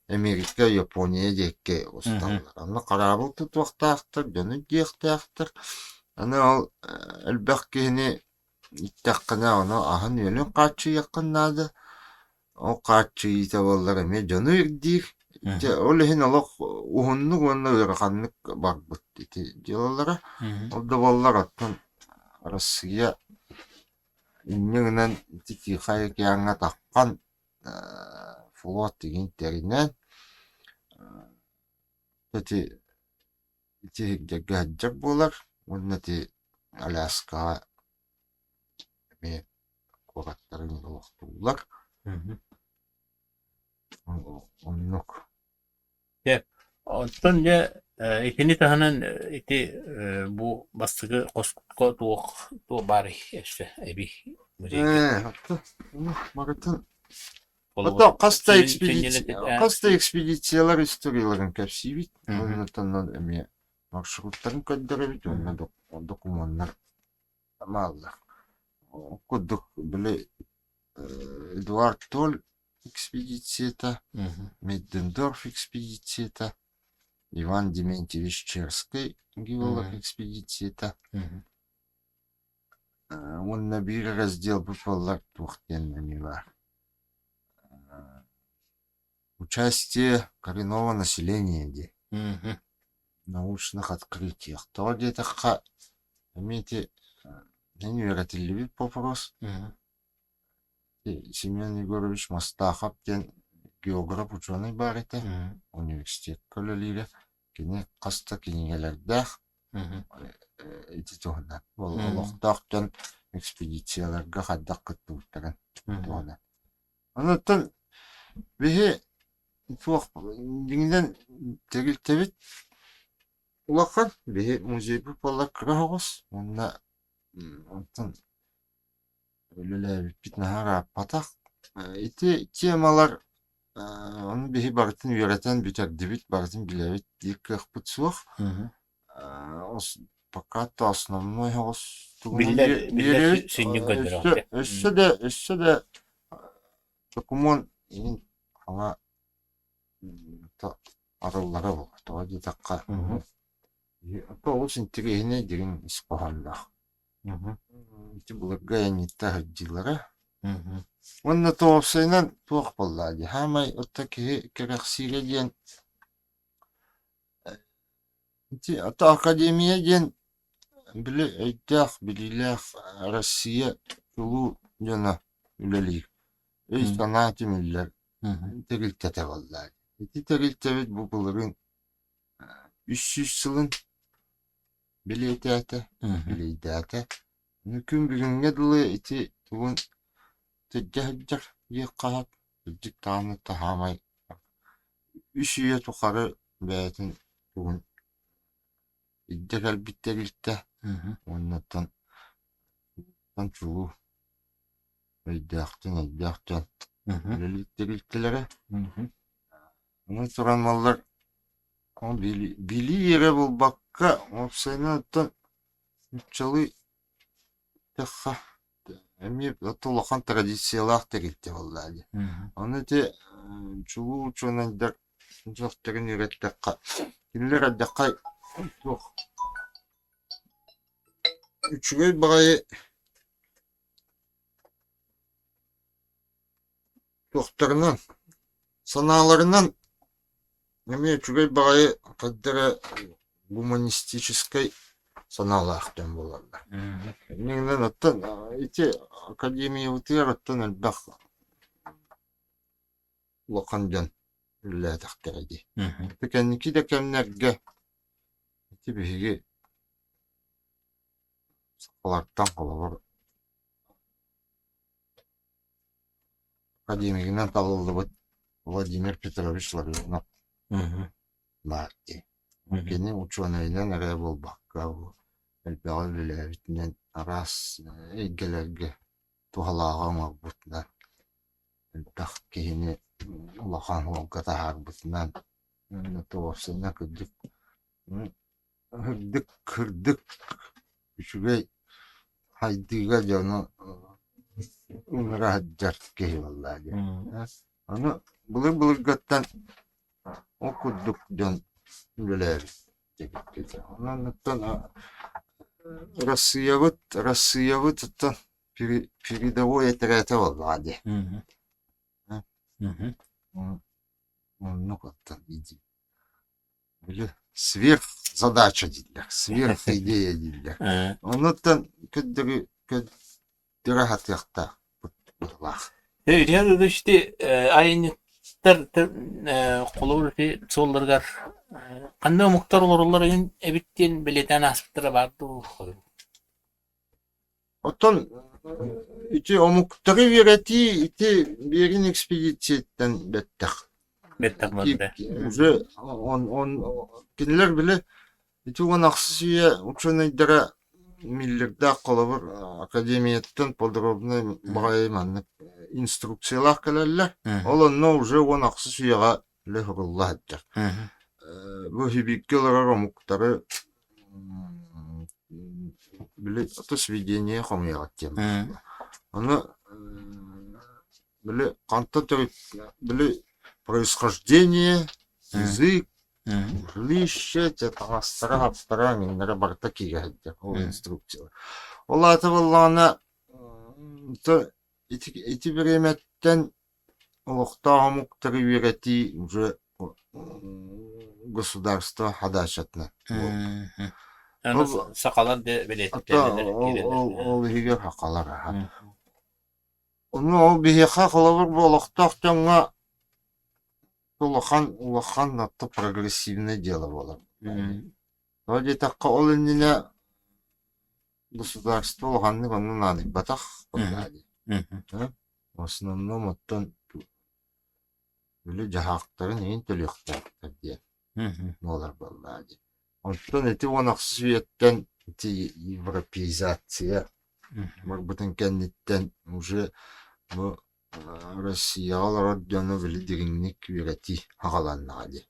Америка, Япония диэки усталлар. Онно хараабыл тутуохтаахтар, дьону диэхтээхтэр. Аны ол элбэх киһини иттэххинэ, ону аһын-үөлүн хааччыйыаххын наада. Ол хааччыйыыта буоллар эмиэ дьону ирдиир. Дьэ, ол иһин олох уһуннук уонна ыараханнык барбыт ити дьыалалара. Ол да буоллар оттон Арассыыйа инньэ гынан ити Тихай океаҥҥа таххан флот игин тэринэн ити ити сирдэргэ сылдьар буолар уонна ити Аляскаҕа эмиэ куораттарын олохтууллар. Оннук. Дьэ, оттон дьэ итини таһынан ити бу бастакы хоско туох туох баарый өссө эбии музейга? Барытын Ото хас да экспедиция хас да экспедициялар историяларын кэпсиибит. Оннотоннон эмиэ маршруттарын көрдөрөбүт уонна докумуоннар мааллар. Ол курдук били Эдуард Толь экспедицията, Миддендорф экспедицията, Иван Дементьевич Черскэй геолог экспедицията уонна биир раздел буоллар туох диэн эмиэ баар Участие коренного населения диэн научных открытиях. Тоҕо диэтэххэ, эмиэ ити эн үөрэтиллибит вопрос Семен Егорович Мастахов диэн географ учуонай баар этэ, университекка үлэлиирэ. Кини хас да кинигэлэрдээх ити туһунан олохтоох дьон экспедицияларга хайдах кыттыбыттарын туһунан. Онуттан биһи туох дьиҥинэн тэрилтэбит улахан, биһи музейбыт буоллар кыра соҕус уонна онтон үлэлээбиппит наһаа ырааппатах. Ити темалар ону биһи барытын үөрэтэн бүтэрдибит, барытын билэбит диир кыахпыт суох. Пока то основной соҕус тугунан Биллэр сүнньүн көрдөрөҕүт. Өссө да өссө да докумуон иһин хаҥа арыллара буолуо. Тоҕо диэтэххэ, олус интэриэһинэй дириҥ ис хоһоонноох. Ити былыргы айанньыттар сылдьыылара. Уонна тоҕусайынан туох буолла дии, саамай оттон киһи кэрэхсиирэ диэн ити ото академия диэн били өйдөөх, билиилээх Россия чулуу дьоно үлэлиир, өй-санаа түмүллэр тэрилтэтэ буолла. Ити тэрилтэбит бу былырыын 300 сылын бэлиэтээтэ, билийдээтэ. Күн бүгүҥҥэ дылы ити тугун сылдьа сылдьар диэххэ сөп. Кырдьык даҕаны таһаамай үс үйэ тухары бэйэтин тугун илдьэ кэлбит тэрилтэ уонна оттон чулуу. Өйдөөхтөн өйдөөх дьон үлэлиир тэрилтэлэрэ. Онон туран маллар ол билии эрэ буолбакка, уопсайынан оттон нууччалыы эттэххэ эмиэ улахан традициялаах тэрилтэ буоллаа дии. Ону ити чулуу учуонайдар дьахтарын үөрэттэххэ, кинилэр эрдэххэ туох үчүгэй баҕайы Туохтарынан, санааларынан эмиэ үчүгэй баҕайы хайда эрэ гуманистическай санаалаах дьон буолаллар. Иннинэн оттон ити академиябытыгар оттон элбэх улахан дьон үлэлээтэхтэрэ дии. Ити кэнники да кэмнэргэ ити биһиги сахалартан холобур Академигынан талыллыбыт Владимир Петрович Ларионов баар дии. Кини учуонайынан эрэ буолбакка, элбэҕи үлэлээбитинэн араас эйгэлэргэ туһалааҕы оҥорбутунан, элбэх киһини улахан уолга таһаарбытынан, уопсайынан кырдьык Ырдык, кырдык, үчүгэй хайдыыга дьону ыҥыра сылдьар киһи буоллаа дии. Аны былыр-былыргыттан ол курдук дьон үлэлээбит диэбиккит. Онон оттон Арассыыйабыт, Арассыыйабыт оттон передовой этэрээтэ буоллаҕа дии. Оннук оттон Били сверхзадача дииллэр, сверхидея дииллэр. Онуттан көрдөрү көрдөрө сатыахтаахпыт быһыылаах. Илья ити айанньыттар холобур ити суолларыгар ханна омуктар олороллор эбит диэн бэлиэтээн ааспыттара баар дуу? Оттон ити омуктары үөрэтии ити Берин экспедицияттан бэттэх. Бэттэх барда. Уже он, он, кинилэр били ити уон ахсыс үйэ учуонайдара Миллердаах холобур академияттан подробнай баҕайы маннык инструкциялаах кэлэллэр. Ол онно уже уон ахсыс үйэҕэ үлэ сурулла сылдьар. Бу Сибииргэ олорор омуктары били ото сведение хомуйаҕыт диэн Ону били хантан төрүт били происхождение, язык, жилище, таҥастара, хаптара, эҥиннэрэ барыта киирэ сылдьар ол инструкциялар. Ол аата буоллаҕына ити ити бириэмэттэн Олохтоох омуктары үөрэтии уже государство хадаачатынан буолбут. Сахалар да бэлиэтиктэринэн ол ол иһигэр сахалар аха. Ону ол биһиэхэ холобур бу олохтоох дьоҥҥо улахан улахан надто прогрессивное дело буолар. Тоҕо диэтэххэ ол иннинэ Государство улаханнык онно наадыйбатах дии. В основном оттон били дьаһаахтарын иһин төлүөхтээхтэр диэн буолар буоллаҕа дии. Оттон ити уон ахсыс үйэттэн ити европеизация барбытын кэнниттэн уже бу Россияҕа олорор дьону били дириҥник үөрэтии аҕаланнаҕа дии.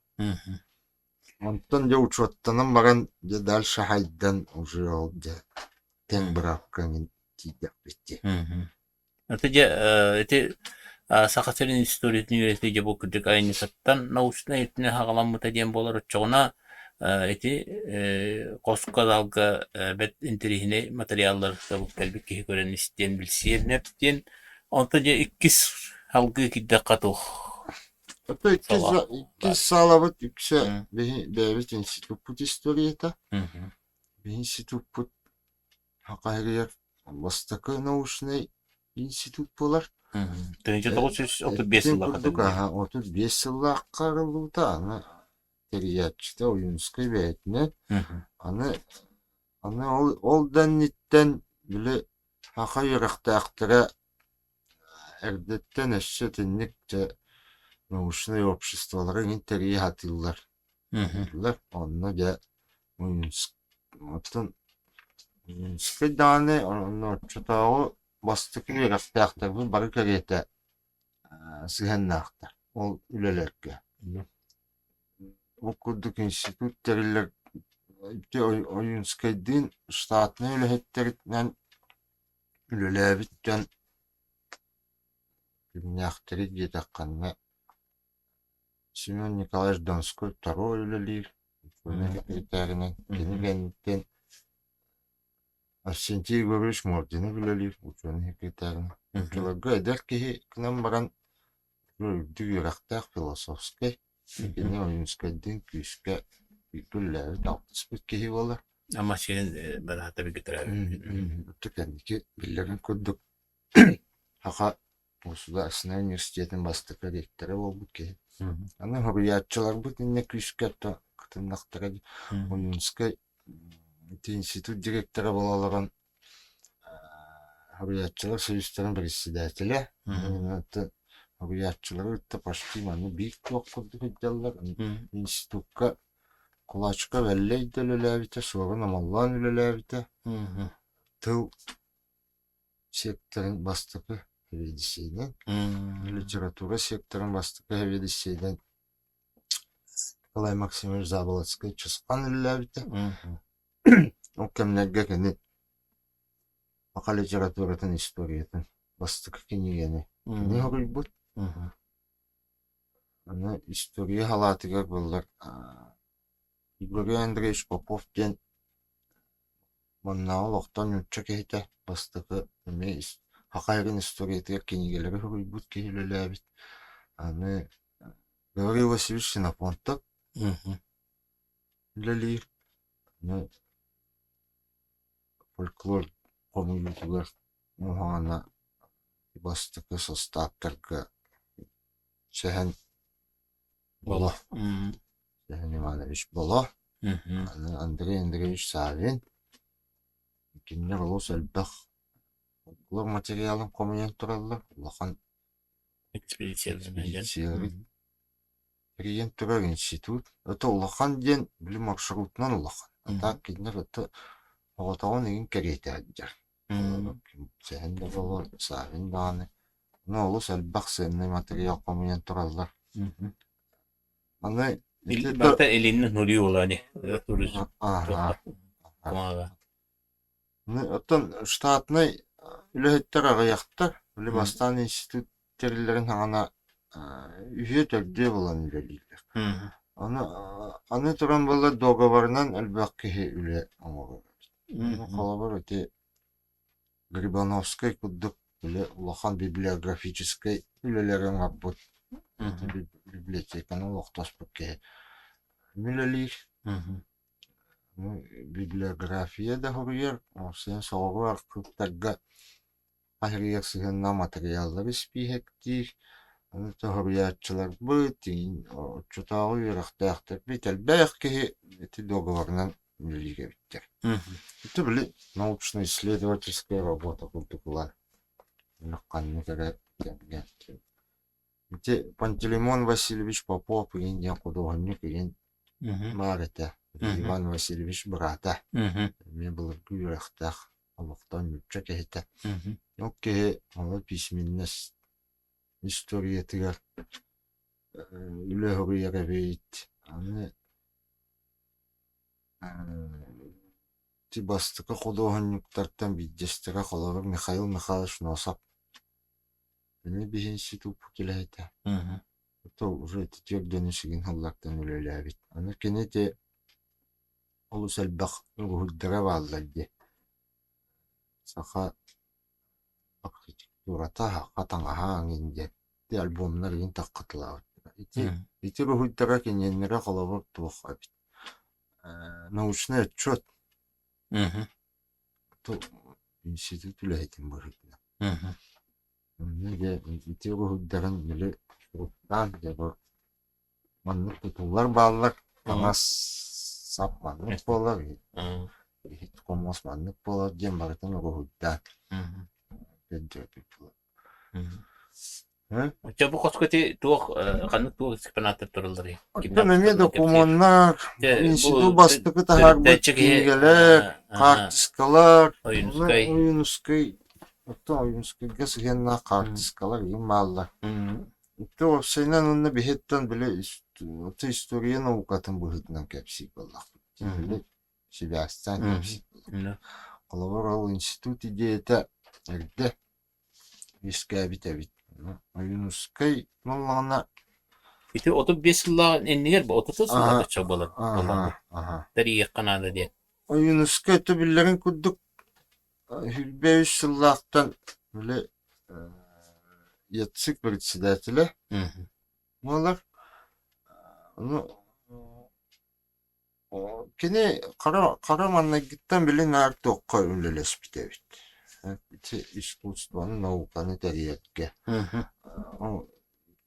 Онтон дьэ учуоттанан баран дьэ дальше хайдан уже ол дьэ тэҥ быраапка эҥин тиийдэхпит дии. Это дьэ ити Саха сирин историятын үөрэтии дьэ бу кырдьык айымньытыттан научнай өттүнэн саҕаламмыта диэн буолар оччоҕуна ити хоско залга бэрт интэриэһинэй материаллар кэлбит киһи көрөн истиэн билсиэн сөп диэн онтон дьэ иккис салгыы киирдэххэ туох Ото иккис саалабыт үксэ биһи бэйэбит институппут историята. Биһи институппут Саха бастакы научнай институт буолар. 1935 сыллаахха курдук аха 35 сыллаахха арыллыбыта аны тэрийээччитэ Ойуунускай бэйэтинэн аны аны ол ол да инниттэн били саха үөрэхтээхтэрэ Эрдэттэн өссө итинник дьэ научнай обществолары эҥин тэрийэ сатыыллар. Онно дьэ оттон Минскэй даҕаны онно оччотооҕу бастакы үөрэхтээхтэрбит бары кэриэтэ сыһыаннаахтар ол үлэлэргэ. Ол курдук институт тэриллэр ити Ойуунскайдыын штатнай үлэһиттэринэн үлэлээбит дьон кимнээхтэрий диэтэххинэ Семен Николаевич Донской второй үлэлиир, секретарынан кини кэнниттэн Арсентий Егорович Мординов үлэлиир, учуонай секретарынан. Оччолорго эдэр киһи гынан баран үрдүк үөрэхтээх философскай, кини Ойуунскайдыын күүскэ бииргэ үлэлээбит, алтыспыт киһи буолар. Ама сирин бараата билгитэрэ. Кэнники биллэрин курдук Саха Государственнай университетын бастакы ректора буолбут киһи. Аны суруйааччыларбыт иннэ күүскэ кытыннахтара дии. Ойуунскай ити институт директора буола олорон суруйааччылар союзтарын председателэ. Суруйааччылары кытта почти манна биир туох курдук сылдьаллар. Институкка Кулачка Вэллэй да үлэлээбитэ, Суорун Омоллоон үлэлээбитэ. Тыл секторын бастакы сэбиэдиссэйинэн, литература секторын бастакы сэбиэдиссэйинэн Николай Максимович Заболоцкай-Чысхан үлэлээбитэ. Ол кэмнэргэ кини саха литературатын историятын бастакы кинигэни кини суруйбут. Аны история салаатыгар буоллар Григорий Андреевич Попов диэн Маннааҕы олохтон нуучча киһитэ бастакы эмиэ саха эрин историятыгар кинигэлэри суруйбут киһи үлэлээбит. Аны Гаврил Васильевич Ксенофонтов үлэлиир. Аны фольклор хомуйуутугар уһаана бастакы састааптарга Сэһэн Боло Сэһэн Иванович Боло аны Андрей Андреевич Савин кинилэр олус элбэх фольклор материалын хомуйан тураллар улахан экспедициялары тэрийэн турар институт это улахан диэн били маршрутунан улахан а так кинилэр это оҕотоҕун игин кэриэтэ сылдьар Сэһэн да буолуо, Савин даҕаны. Ону олус элбэх сыаннай матырыйаал хомуйан тураллар. Аны ити Барыта илинни нури буолаани. Аха. Оттон штатнай үлэһиттэр аҕыйахтар. Били бастаан институт тэриллэрин саҕана үһүө-төрдүө буолан үлэлииллэр. Аны аны туран буоллар дуогабарынан элбэх киһи үлэ оҥорор. Холобур, ити Грибановскай курдук үлэ улахан библиографическай үлэлэри оҥорбут, библиотеканы олохтоспут киһи үлэлиир. Библиография да суруйар, син соҕуруу архыыптарга аһырыйар сыһыаннаах матырыйааллары испииһэктиир. Аны суруйааччыларбыт, оччотооҕу үөрэхтээхтэрбит элбэх киһи ити дуогабарынан үлэлиир эбиттэр. Ити били научно-исследовательская работа курдук ылан ханнык эрэ кэмҥэ Ити Пантелеймон Васильевич Попов игин диэн худуоһунньук игин баар этэ. Иван Васильевич быраата. Эмиэ былыргы үөрэхтээх олохтон нуучча киһитэ. Ол киһи ону письменность историятыгар үлэ суруйар эбит. Аны ити бастакы худуоһунньуктартан биирдэстэрэ холобур Михаил Михайлович Носов Эмиэ биһи институппут үлэһитэ. То уже ити түөрт сигин сыллартан үлэлээбит. Аны кини ити олус элбэх уруһуйдара бааллар дии. Саха архитектурата, саха таҥаһа эҥин диэн. Ити альбомнар игин таххытылаабыттара. Ити ити уруһуйдара киниэннэрэ холобур туох эбит. Научный отчет. Институт үлэһитин быһыытынан. Онно дьэ ити уруһуйдарын били суруктаан дьэ бу маннык тутуулар бааллар таҥас сап маннык буолар иһит хомуос маннык буолар диэн барытын уруһуйдаан көрдөрбүт буолар. Оччо бу хоско ити туох ханнык туох экспонаттар туралларый? Оттон эмиэ докумуоннар, институт бастакы таһаарбыт кинигэлэр, хаартыскалар, Ойуунускай. Оттон Ойуунускайга сыһыаннаах хаартыскалар игин бааллар. Ити уопсайынан уонна биһиттэн били история наукатын быһыытынан кэпсиир буоллахпыт. Били сибээстээн кэпсиир буоллахпыт. Холобур, ол институт идеята эрдэ үөскээбит эбит. Ойуунускай буоллаҕына Ити 35 сыллаах иннигэр бу 30 сыллаах оччо буолар буоллаҕа. Тэрийиэххэ наада диэн. Ойуунускай өттө биллэрин курдук 23 сыллаахтан били ЯЦИК председателэ буолар. Ону Кини хара хара маҥнайгыттан били наар туохха үлэлэспит эбит. Ити искусствоны, науканы тэрийэргэ.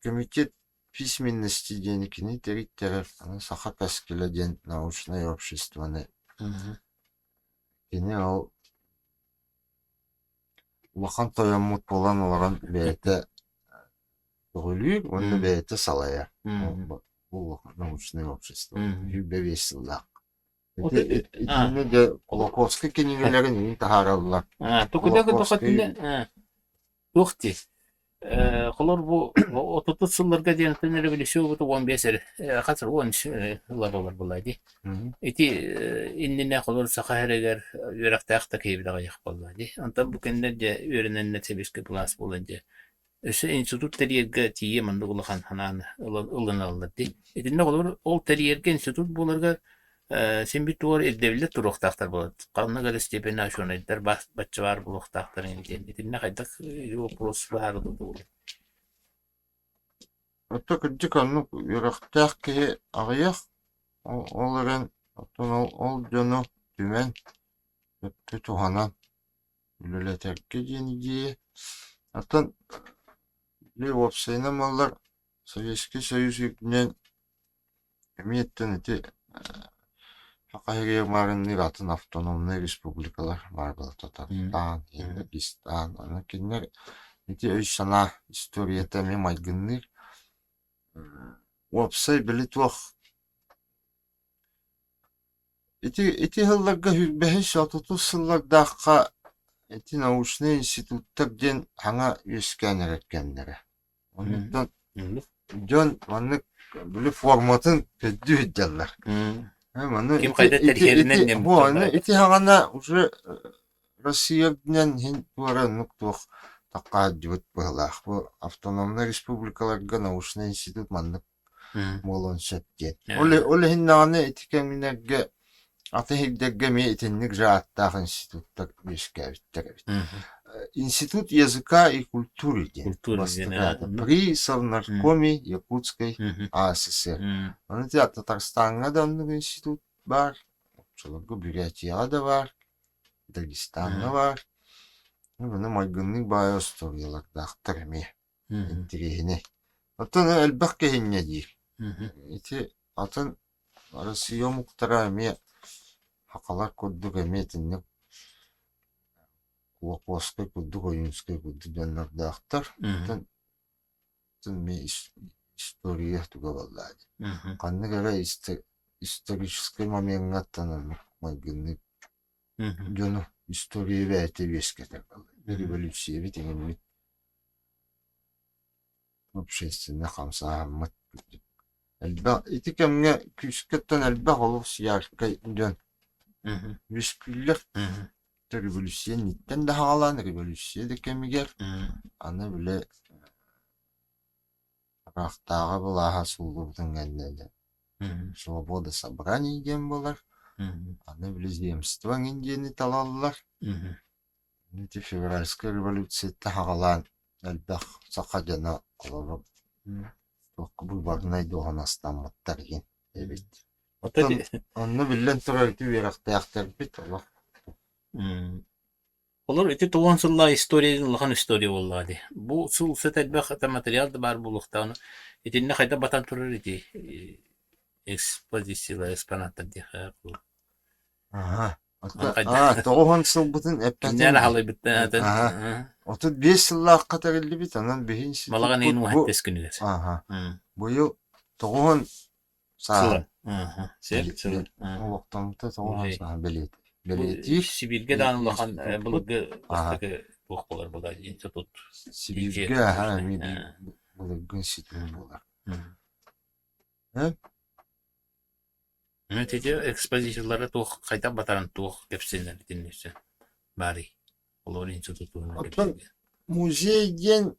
Комитет письменности диэни кини тэрийтэрэр, аны Саха кэскилэ диэн научнай обществоны кини ол улахан тойоммут буолан олорон бэйэтэ көҕүлүүр уонна бэйэтэ салайар. Бу научное общество. 25 сыллаах. Итиннэ дьэ Кулаковскай кинигэлэрин иһин таһаараллар. Туох дии? Холор бу отутут сылларга диэн революция бута 15 эрэ хас 10 сыллар болар буолла дии. Ити иннинэ холор саха эрэгэр үөрэхтээх да киһи аҕыйах буолла дии. Онтон бу кэннэ дьэ үөрэнэннэр сэбиэскэй былаас буолан дьэ Өссө институт тэрийэргэ тиийэ маннык улахан санааны ылыналлар дии. Итиннэ холобур ол тэрийэргэ институт буоларга син биир туох эрэ ирдэбиллэр туруохтаахтар буолар. Ханнык эрэ степеннээх учуонайдар бачча баар буолуохтаахтар диэн. Итиннэ хайдах вопрос быһаарыллыбыта буолуой? Оттон кырдьык оннук үөрэхтээх киһи аҕыйах, ол эрэн оттон ол дьону түмэн, сөпкө туһанан үлэлэтэргэ диэн идиэйэ. Оттон били уопсайынан буоллар Советский Союз үрдүнэн эмиэ оттон ити Саха сиригэр маарынныыр атын автономнай республикалар баар буолар Татарстан, Дагестан. Аны кинилэр ити өй-санаа историята эмиэ майгынныыр. Уопсай били туох Ити ити сылларга сүүрбэһис, отутус сыллардаахха ити научнай институттар диэн саҥа үөскээн эрэр кэмнэрэ. Оннуттан дьон маннык били форматын көрдүү сылдьаллар. Маны Ким хайда тэрийэринэн ити саҕана уже Россия үрдүнэн иһин туора оннук туох таххаһыдьыбыт быһыылаах. Бу автономнай республикаларга научнай институт маннык буолуон сөп диэн. Ол, ол иһин даҕаны ити кэмнэргэ атын сирдэргэ эмиэ итинник же ааттаах институттар үөскээбиттэр эбит. Институт языка и культуры диэн бастакы при Совнаркоме Якутской АССР. Ону Татарстаҥҥа да оннук институт баар, оччолорго Бурятияҕа да баар, Дагестаҥҥа баар. Маны майгыннык баай остуоруйалардаахтар эмиэ. Интириэһинэй. Оттон элбэх киһинньэ диир. Ити атын Россия омуктара эмиэ сахалар курдук эмиэ итинник Кулаковскай курдук, Ойуунскай курдук дьоннордоохтор. Оттон эмиэ история туга буоллаа дии. Ханнык эрэ историческай момеҥҥа оттон оннук майгыннык дьону история бэйэтэ үөскэтэр революциябыт иҥэммит общественнай хамсааһыммыт элбэх ити кэмҥэ күүскэттэн элбэх олус яркай дьон үөскүүллэр революция инниттэн да саҕалаан революция да кэмигэр аны били Ыраахтааҕы былааһа сууллубутун кэннэ дьэ свобода собраний диэн буолар. Аны били земство эҥин диэни талаллар. Ити февральскай революцияттан саҕалаан элбэх саха дьоно олору туохха выборнай дуоһунастаммыттар игин эбит. Оттон онно биллэн турар ити үөрэхтээхтэрбит олох Олор ити 90 сыллаах история диэн улахан история буоллаҕа дии. Бу сыл сыт элбэх это материал да баар буолуохтааҕын итиннэ хайдах батан турар ити экспозициялар экспонаттар диэххэ Аха. 90 сылбытын эппэтим. Кинилэр аһалайбыттан 35 сыллаахха тэриллибит, онон биһи институппут Балаҕан ыйын уһаттес күнүгэр. Аха. Быйыл 90 сааһын олохтоммута 90 сааһын бэлиэтиир. Сибииргэ даҕаны улахан былыргы бастакы. туох буолар була институт Сибииргэ аһаа эмиэ биир былыргы институт буолар. Ити экспозициялара туох хайдах батаран туох кэпсэнэр итиннэ баарый? Олор институт туһунан Оттон музей диэн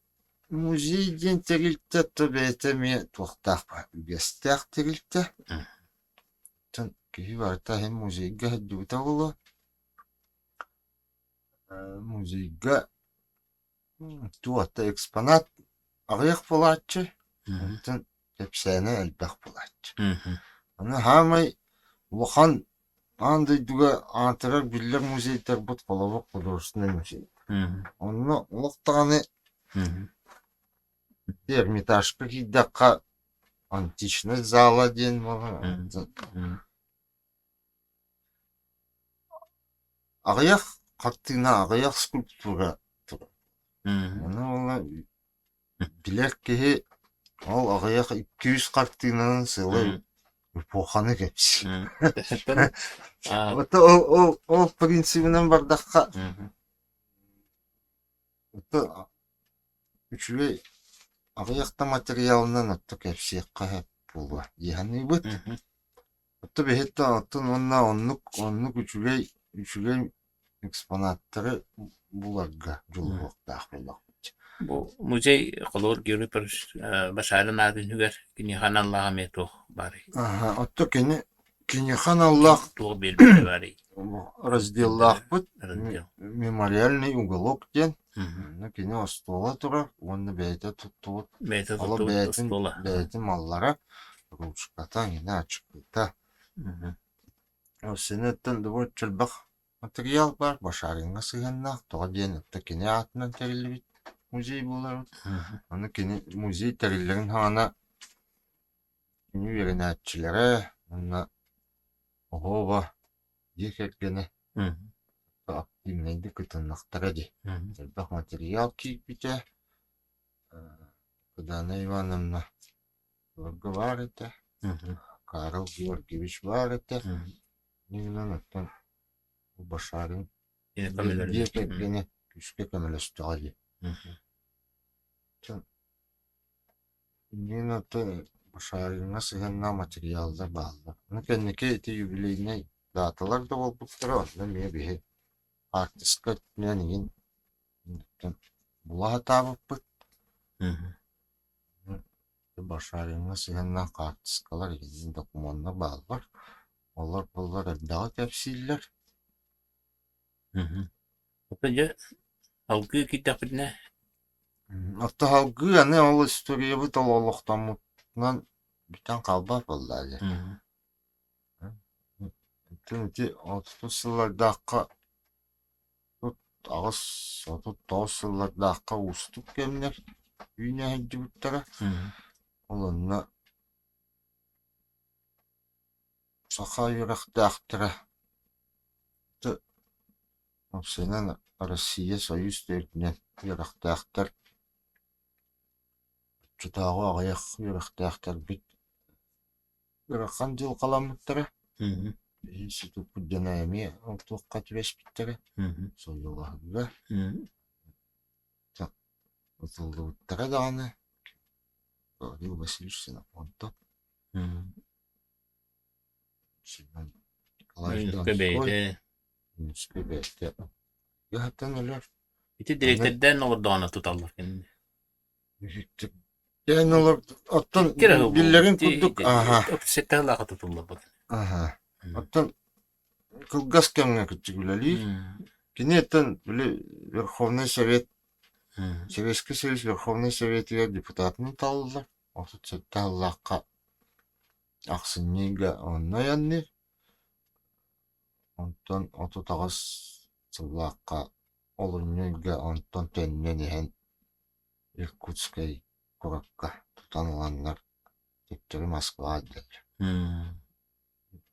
музей диэн тэрилтэ то бэйэтэ эмиэ туохтаах баар үгэстээх тэрилтэ. Оттон киһи барыта иһин музейга сылдьыбыта буолуо. Музейга туох да экспонат аҕыйах буолааччы, онтон кэпсээнэ элбэх буолааччы. Аны саамай улахан аан дойдуга аатырар биллэр музейдарбыт холобур художественнай музей. Онно олох даҕаны Эрмитажка киирдэххэ античность зала диэн буолар. Аҕыйах хартыына, аҕыйах скульптура турар. Ону уонна билэр киһи ол аҕыйах 200 хартыынанан сыалай эпоханы кэпсиир. Вот ол ол ол принцибинэн бардахха Үчүгэй аҕыйах да материалынан отто кэпсиэххэ сөп буолуо дии саныыбыт. Отто биһиттэн оттон уонна оннук оннук үчүгэй үчүгэй экспонаттары буларга дьулуһуохтаах буоллахпыт. Бу музей холобур Георгий Петрович Башарин аатын үһүгэр киниэхэ аналлаах эмиэ туох баарый? Аха, отто кини киниэхэ аналлаах Туох биэрбитэ баарый? разделлаахпыт Раздел. мемориальный уголок диэн Онно кини остуола турар уонна бэйэтэ туттубут Бэйэтэ оло туттубут бэйэтин остуола. бэйэтин маллара ручката, иҥинэ ачыкыта. Синэттэн добуочча элбэх матырыйаал баар Башариҥҥа сыһыаннаах тоҕо диэн оттон кини аатынан тэриллибит музей буолар. Ону кини музей тэриллэрин саҕана кини үөрэнээччилэрэ уонна оһуоба дьиэ кэргэнэ активнайдык кытыннахтара дии. Элбэх материал киирбитэ. Кыдана Ивановна Былыргы баар этэ, Карл Георгиевич баар этэ. Иннинэн оттон Башарин дьиэ кэргэнэ күүскэ көмөлөстөҕө дии. Иннинэн оттон Башариҥҥа сыһыаннаах материаллар бааллар. Ону кэнники ити юбилейнай даталар да буолбуттара, онно эмиэ биһи хаартыска өттүнэн игин була сатаабыппыт. Башариҥҥа сыһыаннаах хаартыскалар игин докумуоннар бааллар. Олор буоллар элбэҕи кэпсииллэр. Дьэ, салгыы киирдэхпитинэ Оттон салгыы аны ол историябыт ол олохтоммутунан бүтэн хаалбат буоллаа дии. Оттон ити отутус сыллардаахха 38, 39 сыллардаахха уустук кэмнэр үүнэ сылдьыбыттара. Ол онно саха үөрэхтээхтэрэ уопсайынан Россия Союз да үрдүнэн үөрэхтээхтэр оччотооҕу аҕыйах үөрэхтээхтэрбит Ыарахан дьылҕаламмыттара. Институппут дьоно эмиэ ол туохха түбэспиттэрэ, сойуолаһыыга. Ытыллыбыттара даҕаны Гаврил Васильевич Ксенофонтов, Семен Николаевич Донской, Минскэй бэйэтэ ыһатан өлөр. Ити дириэктэрдээн олордоҕуна туталлар кинини. Эн олор оттон биллэрин курдук аха Сэттэ сыллаахха тутулларбыт. Аха. Оттон кылгас кэмҥэ кыччык үлэлиир. Кини оттон били Верховный Совет Советский Союз Верховный Советыгар депутатынан талыллар. 37 сыллаахха ахсынньыга онно айанныыр. Онтон 38 сыллаахха олунньу ыйга онтон төннөн иһэн Иркутскай куоракка тутан ыланнар төттөрү Москваҕа илдьэллэр.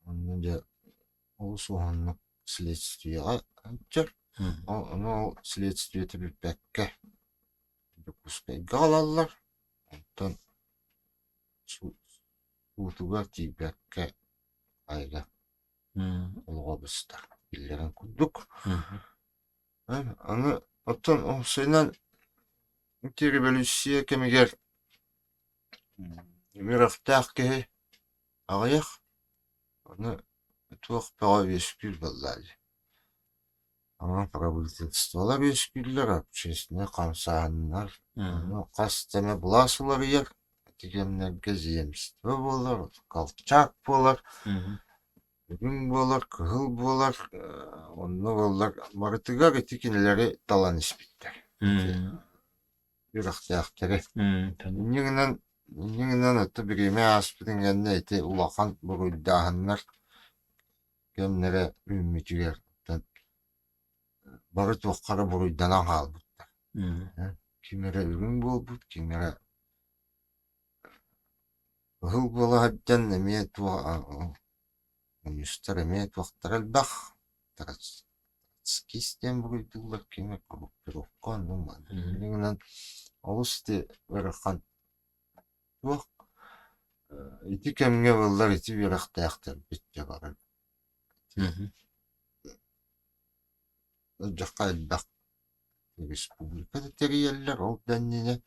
Онно дьэ олус уһуннук следствиеҕэ сылдьар. Ону ол следствиетэ бүппэккэ Дьокуускайга аҕалаллар. Онтон суутугар тиийбэккэ айла олоҕо быстар. Биллэрин курдук. Аны Оттон уопсайынан ити революция кэмигэр үөрэхтээх киһи аҕыйах, ону туох бөҕө үөскүүр буоллаа дии. Онон правительстволар үөскүүллэр, общественнай хамсааһыннар, ону хас да эмэ былаас уларыйар, ити кэмнэргэ земство буолар, Колчак буолар, үрүҥ буолар, кыһыл буолар, онно буоллар барытыгар ити кинилэри талан испиттэр. Үрэхтээхтэри. Инньэ гынан инньэ гынан ото бириэмэ ааспытын кэннэ ити улахан буруйдааһыннар кэмнэрэ үүммүтүгэр бары туохха эрэ буруйданан хаалбыттар. Ким эрэ үрүҥ буолбут, ким эрэ кыһыл буола сылдьан эмиэ туох мунньустар эмиэ туохтара элбэх троцкист диэн буруйдууллар, ким эрэ группировка оннук маннык. Инньэ гынан олус ити ыарахан туох ити кэмҥэ буоллар ити үөрэхтээхтэрбит дьэ бары Дьахха элбэх республика да тэрийэллэр, ол да иннинэ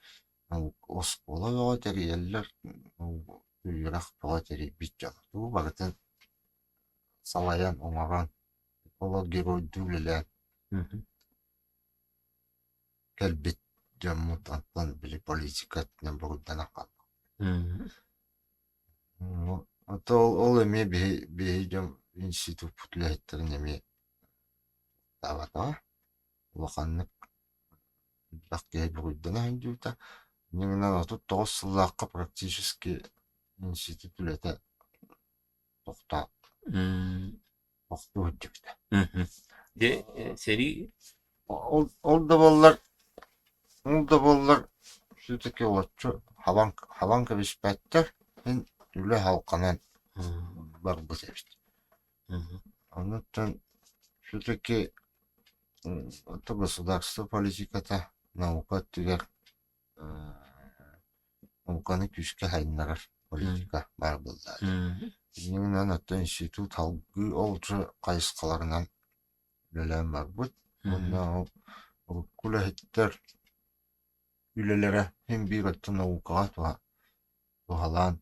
оскуола бөҕө тэрийэллэр, үөрэх бөҕө тэрийбит дьон. Тугу барытын салайан, оҥорон, олох геройдуу үлэлээн кэлбит дьоммут онтон били политика өттүнэн буруйданан хаалла. Ото ол, ол эмиэ биһи, биһи дьон институппут үлэһиттэрин эмиэ таабатаҕа. Улаханнык элбэх киһи буруйдана сылдьыбыта. Инньэ гынан 39 сыллаахха практически институт үлэтэ тохтоот тохтуу сылдьыбыта. Дьэ, сэрии Ол, ол да буоллар, ол да буоллар все-таки олоччу хабан, хабан кэбиспэттэр. Мин үлэ халҕанан барбыт эбит. Оннуттан все-таки это государство политиката наука өттүгэр науканы күүскэ сайыннарар политика баар буолла. Иннинэн оттон институт салгыы ол хайысхаларынан үлэлээн барбыт. Уонна ол урукку үлэһиттэр үлэлэрэ син биир өттө наукаҕа туһа туһалаан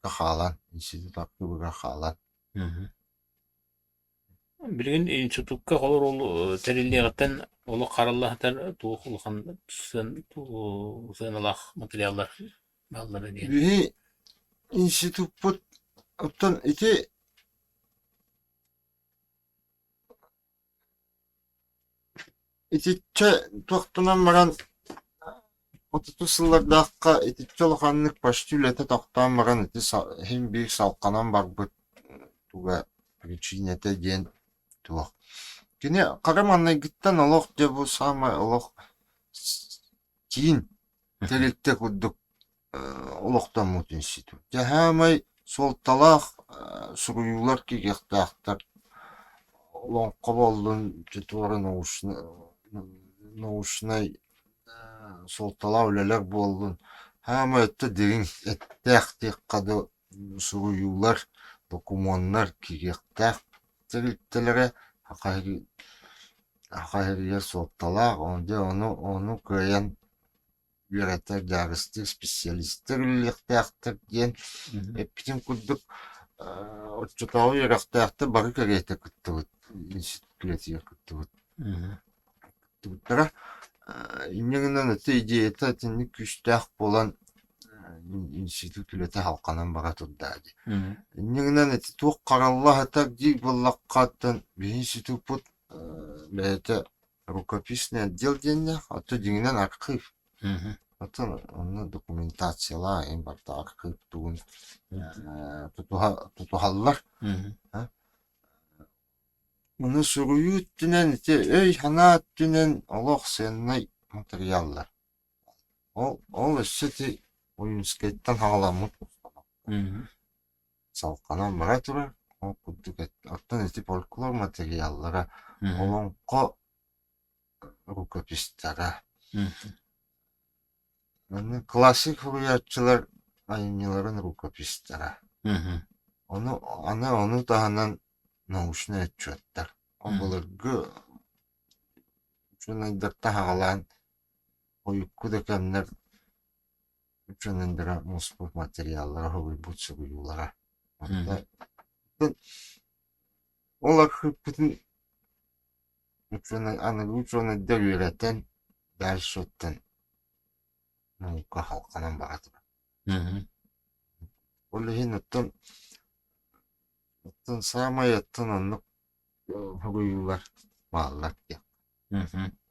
хаалан институт архыыбыгар хаалан Билигин институкка холор ол тэриллиэҕиттэн олох харалла сытар туох улахан сыаналаах материаллар бааллара диэн. Биһи институппут оттон ити Итиччэ туохтанан баран отутус сыллардаахха итиччэ улаханнык почти үлэтэ тохтоон баран ити иһин биир салҕанан барбыт туга причинэтэ диэн туох. Кини хара маҥнайгыттан олох дьэ бу саамай олох киин тэрилтэ курдук олохтоммут институт. Дьэ саамай суолталаах суруйуулар киириэхтээхтэр. Олоҥхо буоллун, туора научнай суолталаах үлэлэр буоллун. Саамай өттө дириҥ эттээх диэххэ дылы суруйуулар, докумуоннар киириэхтээх тэрилтэлэрэ Саха сиригэр суолталаах, дьэ ону ону кыайан үөрэтэр дьаарыстыыр специалистар үлэлиэхтээхтэр диэн эппитим курдук оччотооҕу үөрэхтээхтэр бары кэриэтэ кыттыбыт институт үлэтигэр кыттыбыт кыттыбыттара. Инньэ гынан ити идеята итинник күүстээх буолан институт үлэтэ халҕанан бара турда дии. Инньэ гынан ити туох харалла сытар диир буоллахха биһи институппут бэйэтэ Рукописный отдел диэннээх, оттон дьиҥинэн архыып. Оттон онно документациялаах эҥин барыта архыып тугун тутуһа тутуһаллар. Ону суруйуу өттүнэн ити өй-санаа өттүнэн олох сыаннай матырыйааллар. Ол ол өссө ити Ойуунскайтан саҕаламмыт салҕанан бара турар. Ол курдук оттон ити фольклор материаллара олоҥхо рукопистара. Манна классик суруйааччылар айымньыларын рукопистара. Ону аны ону таһынан научнай отчуоттар. Ол былыргы. Учуонайдартан аҕалаан хойукку да кэмнэр учуонайдара муспут материаллара, суруйбут суруйуулара. Ол архыыппытын учуонай аныгы учуонайдар үөрэтэн дальше оттон наука халҕанан бара турар. Ол иһин оттон оттон саамай оттон оннук суруйуулар бааллар диэх.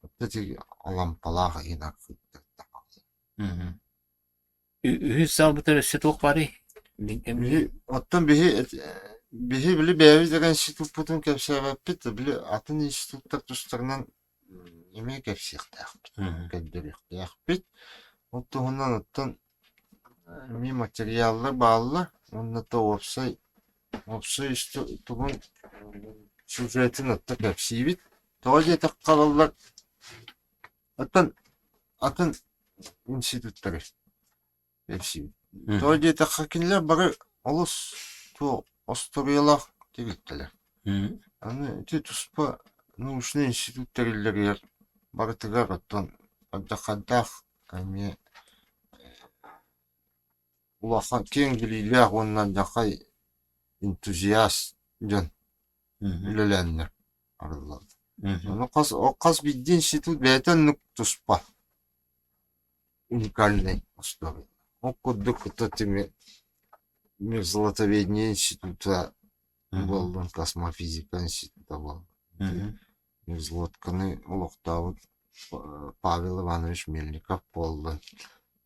Оттон ити Алампалаах иһин архыыптар Үһүс саалбытыгар өссө туох баарый? Биһи оттон биһи биһи били бэйэбит эрэ институппутун кэпсээбэппит, били атын институттар тустарынан эмиэ кэпсиэхтээхпит, көрдөрүөхтээхпит. Ол туһунан оттон эмиэ материаллар бааллар уонна то уопсай уопсай тугун сюжетын отто кэпсиибит. Тоҕо диэтэххэ баллар оттон атын институттары кэпсиибит. Тоҕо диэтэххэ кинилэр бары олус туох остуоруйалаах тэрилтэлэр. Аны ити туспа научнай институт тэриллэригэр барытыгар оттон алдьархайдаах эмиэ улахан киэҥ билиилээх уонна алдьархай энтузиаст дьон үлэлээннэр арыллар. Ону хас хас биирдии институт бэйэтэ оннук туспа уникальнай остуоруйа. Ол курдук кытта мерзлотоведение института буоллун, космофизика института буоллун. Мерзлотканы олохтообут Павел Иванович Мельников буоллун.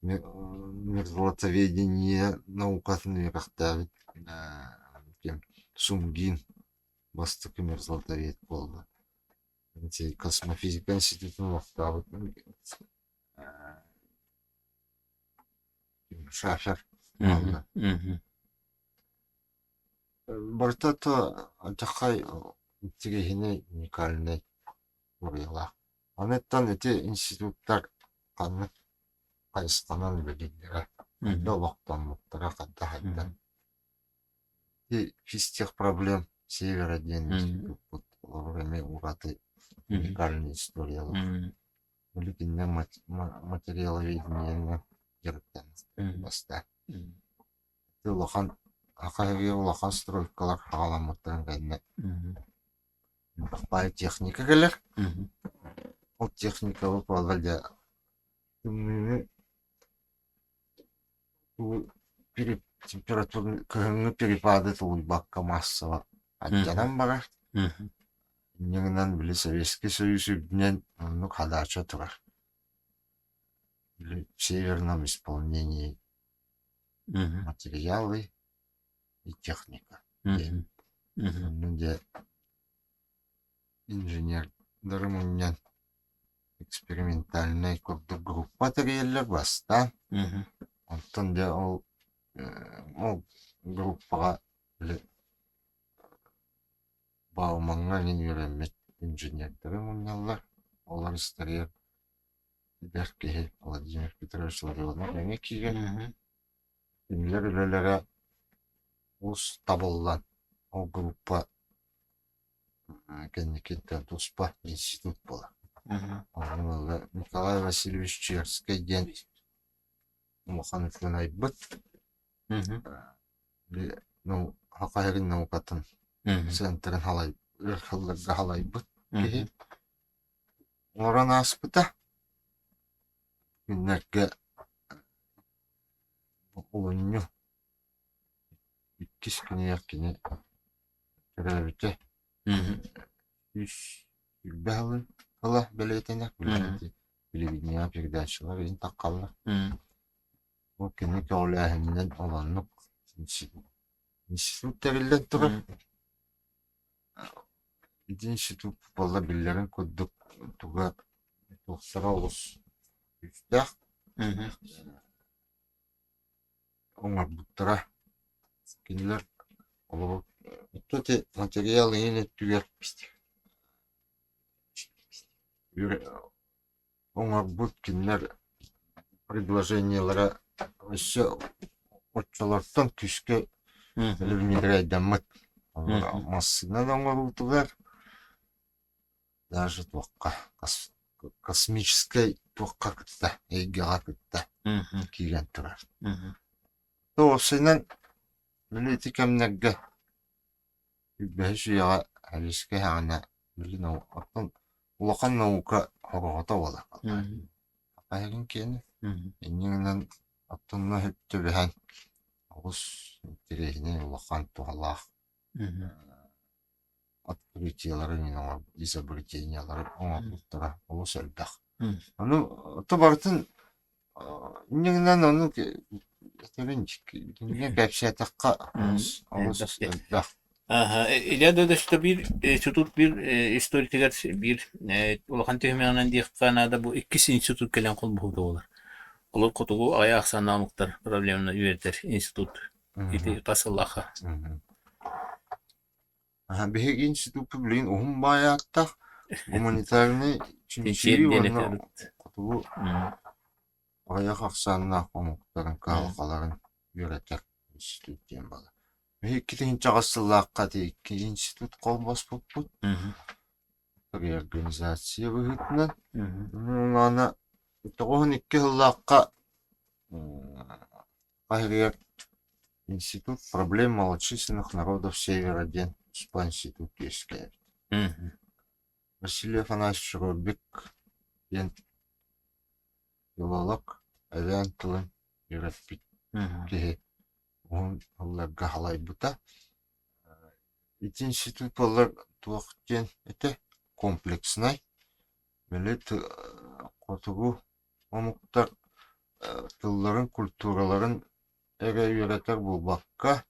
Мерзлотоведение наукатын үөрэхтээбит ким Сумгин бастакы мерзлотовед буолла. Космофизика институтун олохтообут Шафер буолла. Барыта то алдьархай интириэһинэй уникальнай уруйалаах. Ону ити институттар ханнык хайысханан үлэлииллэрэ, хайда олохтоммуттара, хайда хайдан Ити физтех проблем Севера диэн институппут олорор эмиэ ураты уникальный историялаах. Билигиннэ материаловедениенан дьарыктанар бастаан. Ити улахан Хахайга улахан стройкалар хаҕаламмыттарын кэннэ баай техника кэлэр. Ол техникабыт буолла дьэ тымныыны Температурный кыһыҥҥы перепады тулуйбакка маассаҕа алдьанан барар. Инньэ гынан били Советский Союз үрдүнэн оннук хадаача турар. Били в северном исполнении материалы и техника диэн. Онно дьэ инженердары мунньан экспериментальнай курдук группа тэрийэллэр бастаан. Онтон дьэ ол ол группаҕа били Баумаҥҥа эҥин үөрэммит инженердэри мунньаллар. Олор истэригэр эдэр киһи Владимир Петрович Ларионов эмиэ киирэн кинилэр үлэлэрэ олус табыллан ол группа кэнникиттэн туспа институт буолар. Онно Николай Васильевич Черскэй диэн улахан учуонайбыт. Ну, Саха сирин наукатын центрын халай өр сылларга халайбыт киһи. Олорон ааспыта. Күннэргэ олунньу иккис күнүгэр кини төрөөбүтэ 120 сылын ыла бэлиэтэнэр. Телевидениеҕа передачалар иһин таххаллар. Бу кини көҕүлээһининэн олоннук институт тэриллэн турар. Ити институт буолла биллэрин курдук туга туохтара олус күүстээх. Оҥорбуттара. Кинилэр олору ити материал иһин өттүгэр оҥорбут кинилэр предложениелара өссө оччолортон күүскэ внедряйдаммыт. Массыына да оҥоруутугар даже туохха. Космическай туохха кытта, эйгэҕэ кытта киирэн турар. Уопсайынан, били ити кэмнэргэ бэһис үйэҕэ Алиска эһэҕинэ билигин оттон улахан наука хороҕото буолар. Аһыгын киэнэ. Инньэ гынан оттонно түбэһэн олус интэриэһинэй улахан туһалаах открытиелары изобретениелары оҥорбуттара олус элбэх. Ону то барытын инньэ гынан ону этэбин кинигэ кэпсээтэххэ олус олус элбэх. Илья Додошто биир институт биир историятыгар биир улахан түһүмэҕинэн диэххэ наада бу иккис институт кэлэн холбоһуута буолар. Олор хотугу аҕыйах ахсааннаах омуктар проблеманы үөрэтэр институт ити хас сыллаахха. Биһиги институппут билигин уһун баай ааттаах гуманитарнай чинчийии уонна хотугу аҕыйах ахсааннаах омуктарын кыһалҕаларын үөрэтэр институт диэн буолар. Биһиги 2008 сыллаахха ити икки институт холбоспуппут. Реорганизация быһыытынан. Аны 92 сыллаахха Хаһыгыйар Институт проблем малочисленных народов Севера диэн туспа институт үөскээбит. Василий Афанасьевич Робик диэн филолог эбээн тылын үөрэппит киһи уһун сылларга халайбыта. Ити институт буоллар туох диэн этэ комплекснай, били хотугу омуктар тылларын, культураларын эрэ үөрэтэр буолбакка,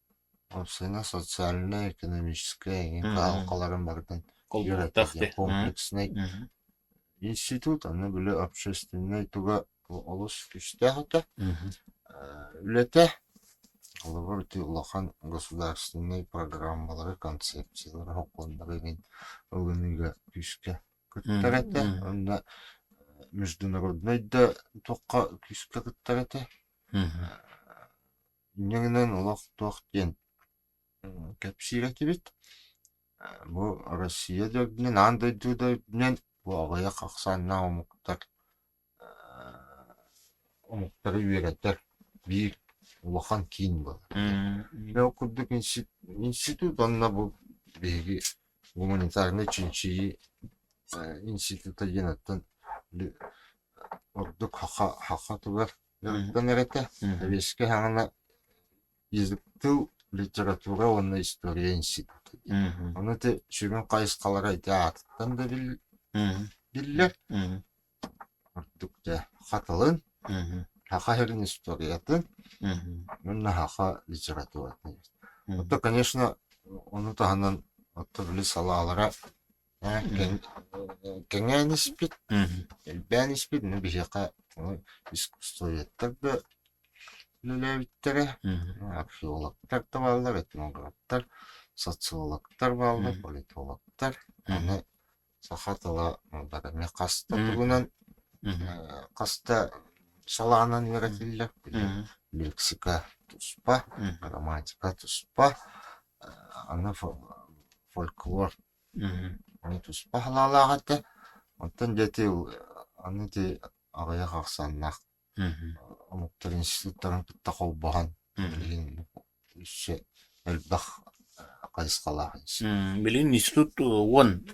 уопсайынан социальнай, экономическай эҥин кыһалҕаларын барытын үөрэтэр диэн комплекснай институт, аны били общественнай туга олус күүстээх этэ. Үлэтэ холобур ити улахан государственнай программалары, концепциялары, сокуоннары эҥин ылыныыга күүскэ кыттар этэ. Онно международнай да туохха күүскэ кыттар этэ. Инньэ гынан олох туох диэн кэпсиир этибит. Бу Россия да үрдүнэн, аан дойду да үрдүнэн бу аҕыйах ахсааннаах омуктар омуктары үөрэтэр биир улахан киин буолар. Ол курдук институт онно бу биһиги гуманитарнай чинчийии института диэн оттон ордук хаха хаха тугар дьарыктанар этэ. Сэбиэскэй саҕана язык тыл, литература уонна история института диэн. Ону ити сүрүн хайысхалара ити аатыттан да биллэр. Ордук дьэ хатылын, саха сирин историятын уонна саха литературатын. Ото, конечно, ону таһынан отто били салаалара кэҥээн испит, элбээн испит, ну биһиэхэ искусствоведтар да үлэлээбиттэрэ, археологтар да бааллар, этнографтар, социологтар бааллар, политологтар. Аны саха тыла эмиэ хас да тугунан хас да салаанан үөрэтиллэр лексика туспа грамматика туспа аны фольклор аны туспа салаалаах этэ оттон дьэ ити аны ити аҕыйах ахсааннаах омуктар институттарын кытта холбоһон билигин өссө элбэх хайысхалаах институт. Билигин институт уон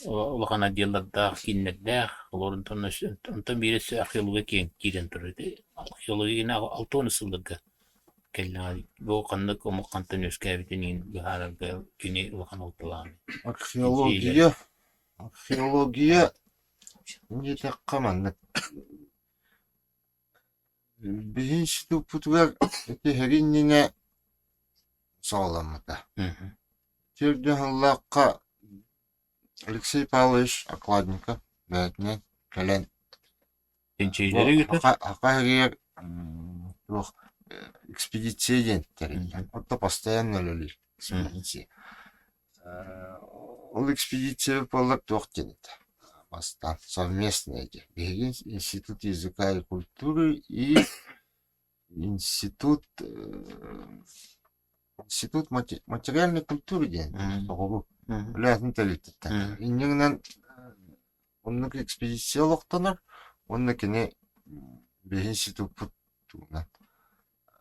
улахан отделлардаах, кииннэрдээх, олорунтан онтон биир өссө археология киэн киирэн турар. Археология 60 сылларга кэллэҕэ бу ханнык омук хантан үөскээбитин иһин быһаарарга кини улахан алталаан. Археология археология диэтэххэ маннык Биһи институппутугар ити эһиги иннинэ саҕаламмыта. Төрдүн сыллаахха Алексей Павлович Окладников бэйэтинэн кэлэн Чинчийиилэри ыытар. Саха сиригэр туох экспедиция диэн тэриллэр. Оттон постоянно үлэлиир экспедиция. Ол экспедиция буоллар туох диэн этэ бастаан совместное диэн. Биһиги Институт языка и культуры и Институт Институт материальной культуры диэн соҕуруу үлэһитин тэрилтэттэн. Инньэ гынан Оннук экспедиция олохтонор уонна кини биһи институппут тугунан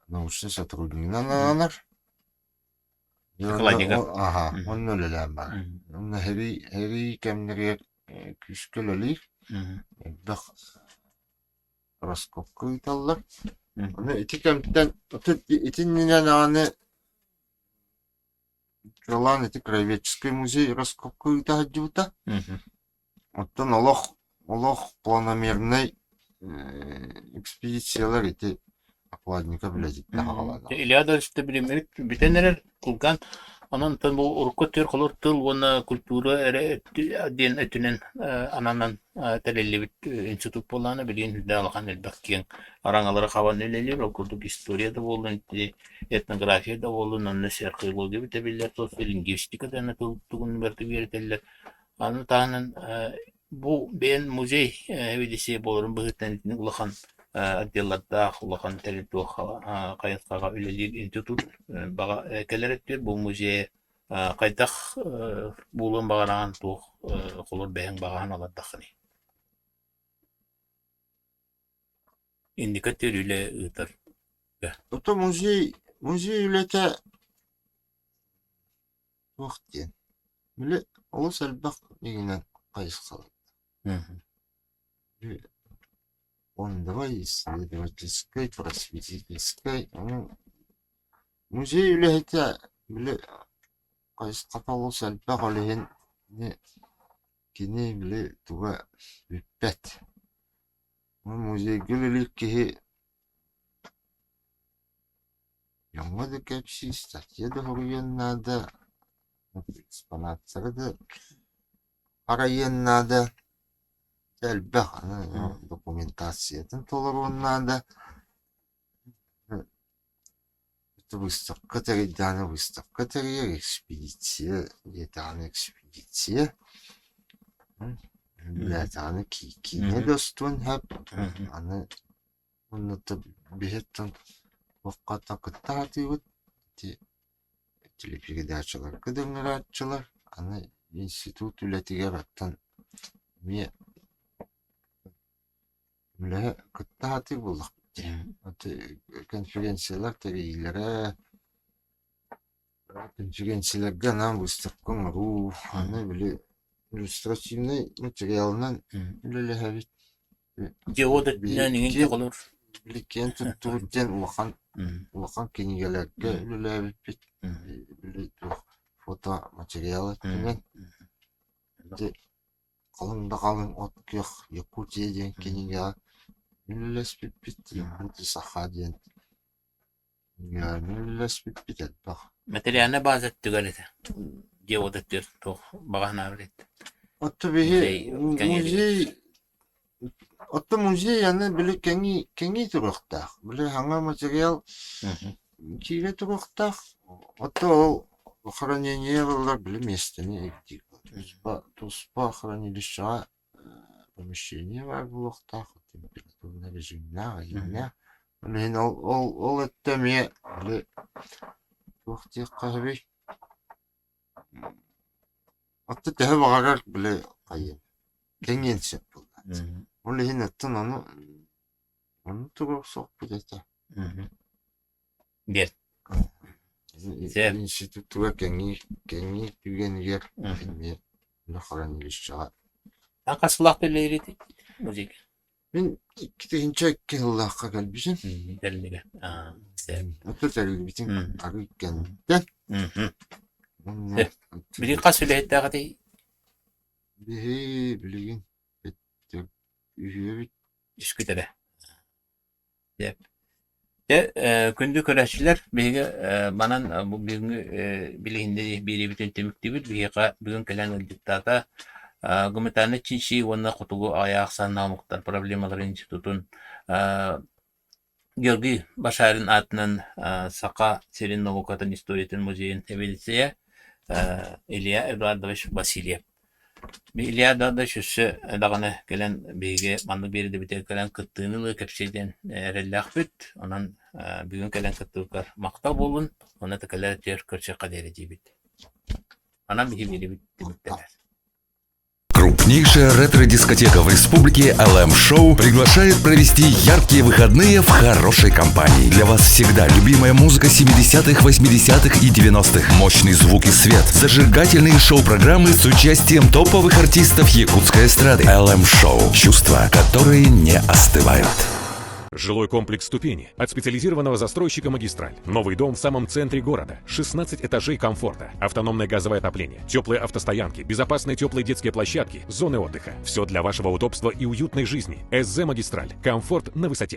научнай сотруднигынан ананар. Аха, онно үлэлээн баар. Онно һэрии һэрии кэмнэригэр күүскэ үлэлиир. Элбэх раскопка ыыталлар. Ону ити кэмтэн итиннинэн аны Чуолаан ити краеведческий музей раскопка ыыта сылдьыбыта. Оттон олох олох планомернай экспедициялар ити окладника үлэтиттэн хаҕаланар. Илья Адольфович билиммит бүтэн эрэр кулган онон бу урукку төр холор тыл уонна культура эрэ диэн өттүнэн ананан тэриллибит институт буоллаҕына билигин үрдэ улахан элбэх киэҥ араҥалары хабан үлэлиир ол курдук история да буоллун этнография да буоллун онно археология биллэр лингвистика да тыл тугун барыта үөрэтэллэр аны таһынан бу бэйэн музей эбидиссийэ буоларын быһыытынан итинник улахан отделлардаах улахан тэрил хайысхаҕа үлэлиир институт баҕа кэлэр өттүгэр бу музей хайдах буолуон баҕараҕын туох холор бэйэҥ баҕаһын алардаххыный инники өттүгэр үлэ ыытар Ото музей музей үлэтэ туох диэн үлэ олус элбэх иҥинэн хайысхалар Фондовай, исследовательскай, просветительскай музей үлэһитэ били хайысхата олус элбэх ол иһин кини били туга бүппэт. Музейга үлэлиир киһи дьоҥҥо да кэпсии, статья да суруйуон наада, экспонаттары да харайыан наада, элбэх документациятын толоруон наада. Выставка тэрийдэҕинэ выставка тэрийэр, экспедиция диэтэҕинэ экспедиция, үлэлээтэҕинэ киинэ да устуон сөп, аны уонна биһиттэн туохха кытта сатыыбыт ити телепередачаларга да ыҥырааччылар, аны институт үлэтигэр оттон эмиэ Үлэһэ кытта сатыыр буоллахпыт дии. Конференциялар тэрийиилэрэ, конференцияларга анаан выставка оҥоруу, аны били иллюстративнай материалынан үлэлэһэбит. Дьиэ-уот өттүнэн иҥин дьоҕулуур. Били киэн туттубут диэн улахан улахан кинигэлэргэ үлэлээбиппит. Били туох фотоматериал өттүнэн. Халыҥ да халыҥ от күөх Якутия диэн кинигэҕэ үлэлэспиппит, Якутия Саха диэн кинигэҕэ үлэлэспиппит элбэх. Материальнай база өттүгэр этэ. Дьиэ-уот өттүгэр туох баҕа санаабыт этэ. Оттон биһи музей оттон музей аны били кэҥии кэҥии туруохтаах. Били саҥа материал киирэ туруохтаах. Оттон ол хранение ылаллар били миэстэни ирдиир. Туспа туспа хранилищеҕа помещение баар буолуохтаах, температурнай режимнээх, эйиэннээх. Ол иһин ол ол ол өттө эмиэ били туох диэххэ сөбүй Оттон төһө баҕарар били хайыан кэҥиэн сөп буоллаҕа. Ол иһин оттон ону ону туруорсуохпут этэ. Диэн. Институтугар кэҥиир кэҥиир түгэнигэр эмиэ хранилищеҕа Хас сыллаах үлэлиирий музейга? Мин 2002 сыллаахха кэлбитим. Тэриллигэ. Ото тэриллибитин арый кэнниттэн. Билигин хас үлэһиттээх этэй? Биһи билигин үһүөбүт. Үскүт эрэ. Дьэ, күндү көрөөччүлэр, биһиги манан бу бүгүҥҥү билиһиннэрии биэриибитин түмүктүүбүт. Биһиэхэ бүгүн кэлэн ыалдьыттаата Гуманитарнай чинчийии уонна Хотугу аҕыйах ахсааннаах омуктар проблемаларын институтун Георгий Башарин аатынан Саха сирин наукатын историятын музейын сэбиэдиссэйэ Илья Эдуардович Васильев. Илья Эдуардович өссө даҕаны кэлэн биһиги маннык биэриибитигэр кэлэн кыттыыны ылыы кэпсиэ диэн эрэллээхпит. Онон бүгүн кэлэн кыттыбыккар махтал буоллун. Уонна да кэлэр өттүгэр көрсүөххэ диэри диибит. Онон биһиги биэриибит түмүктэнэр. Групп. Крупнейшая ретро-дискотека в республике LM Show приглашает провести яркие выходные в хорошей компании. Для вас всегда любимая музыка 70-х, 80-х и 90-х. Мощный звук и свет. Зажигательные шоу-программы с участием топовых артистов якутской эстрады. LM Show. Чувства, которые не остывают. Жилой комплекс «Ступени» от специализированного застройщика «Магистраль». Новый дом в самом центре города. 16 этажей комфорта. Автономное газовое отопление. Теплые автостоянки. Безопасные теплые детские площадки. Зоны отдыха. Все для вашего удобства и уютной жизни. СЗ «Магистраль». Комфорт на высоте.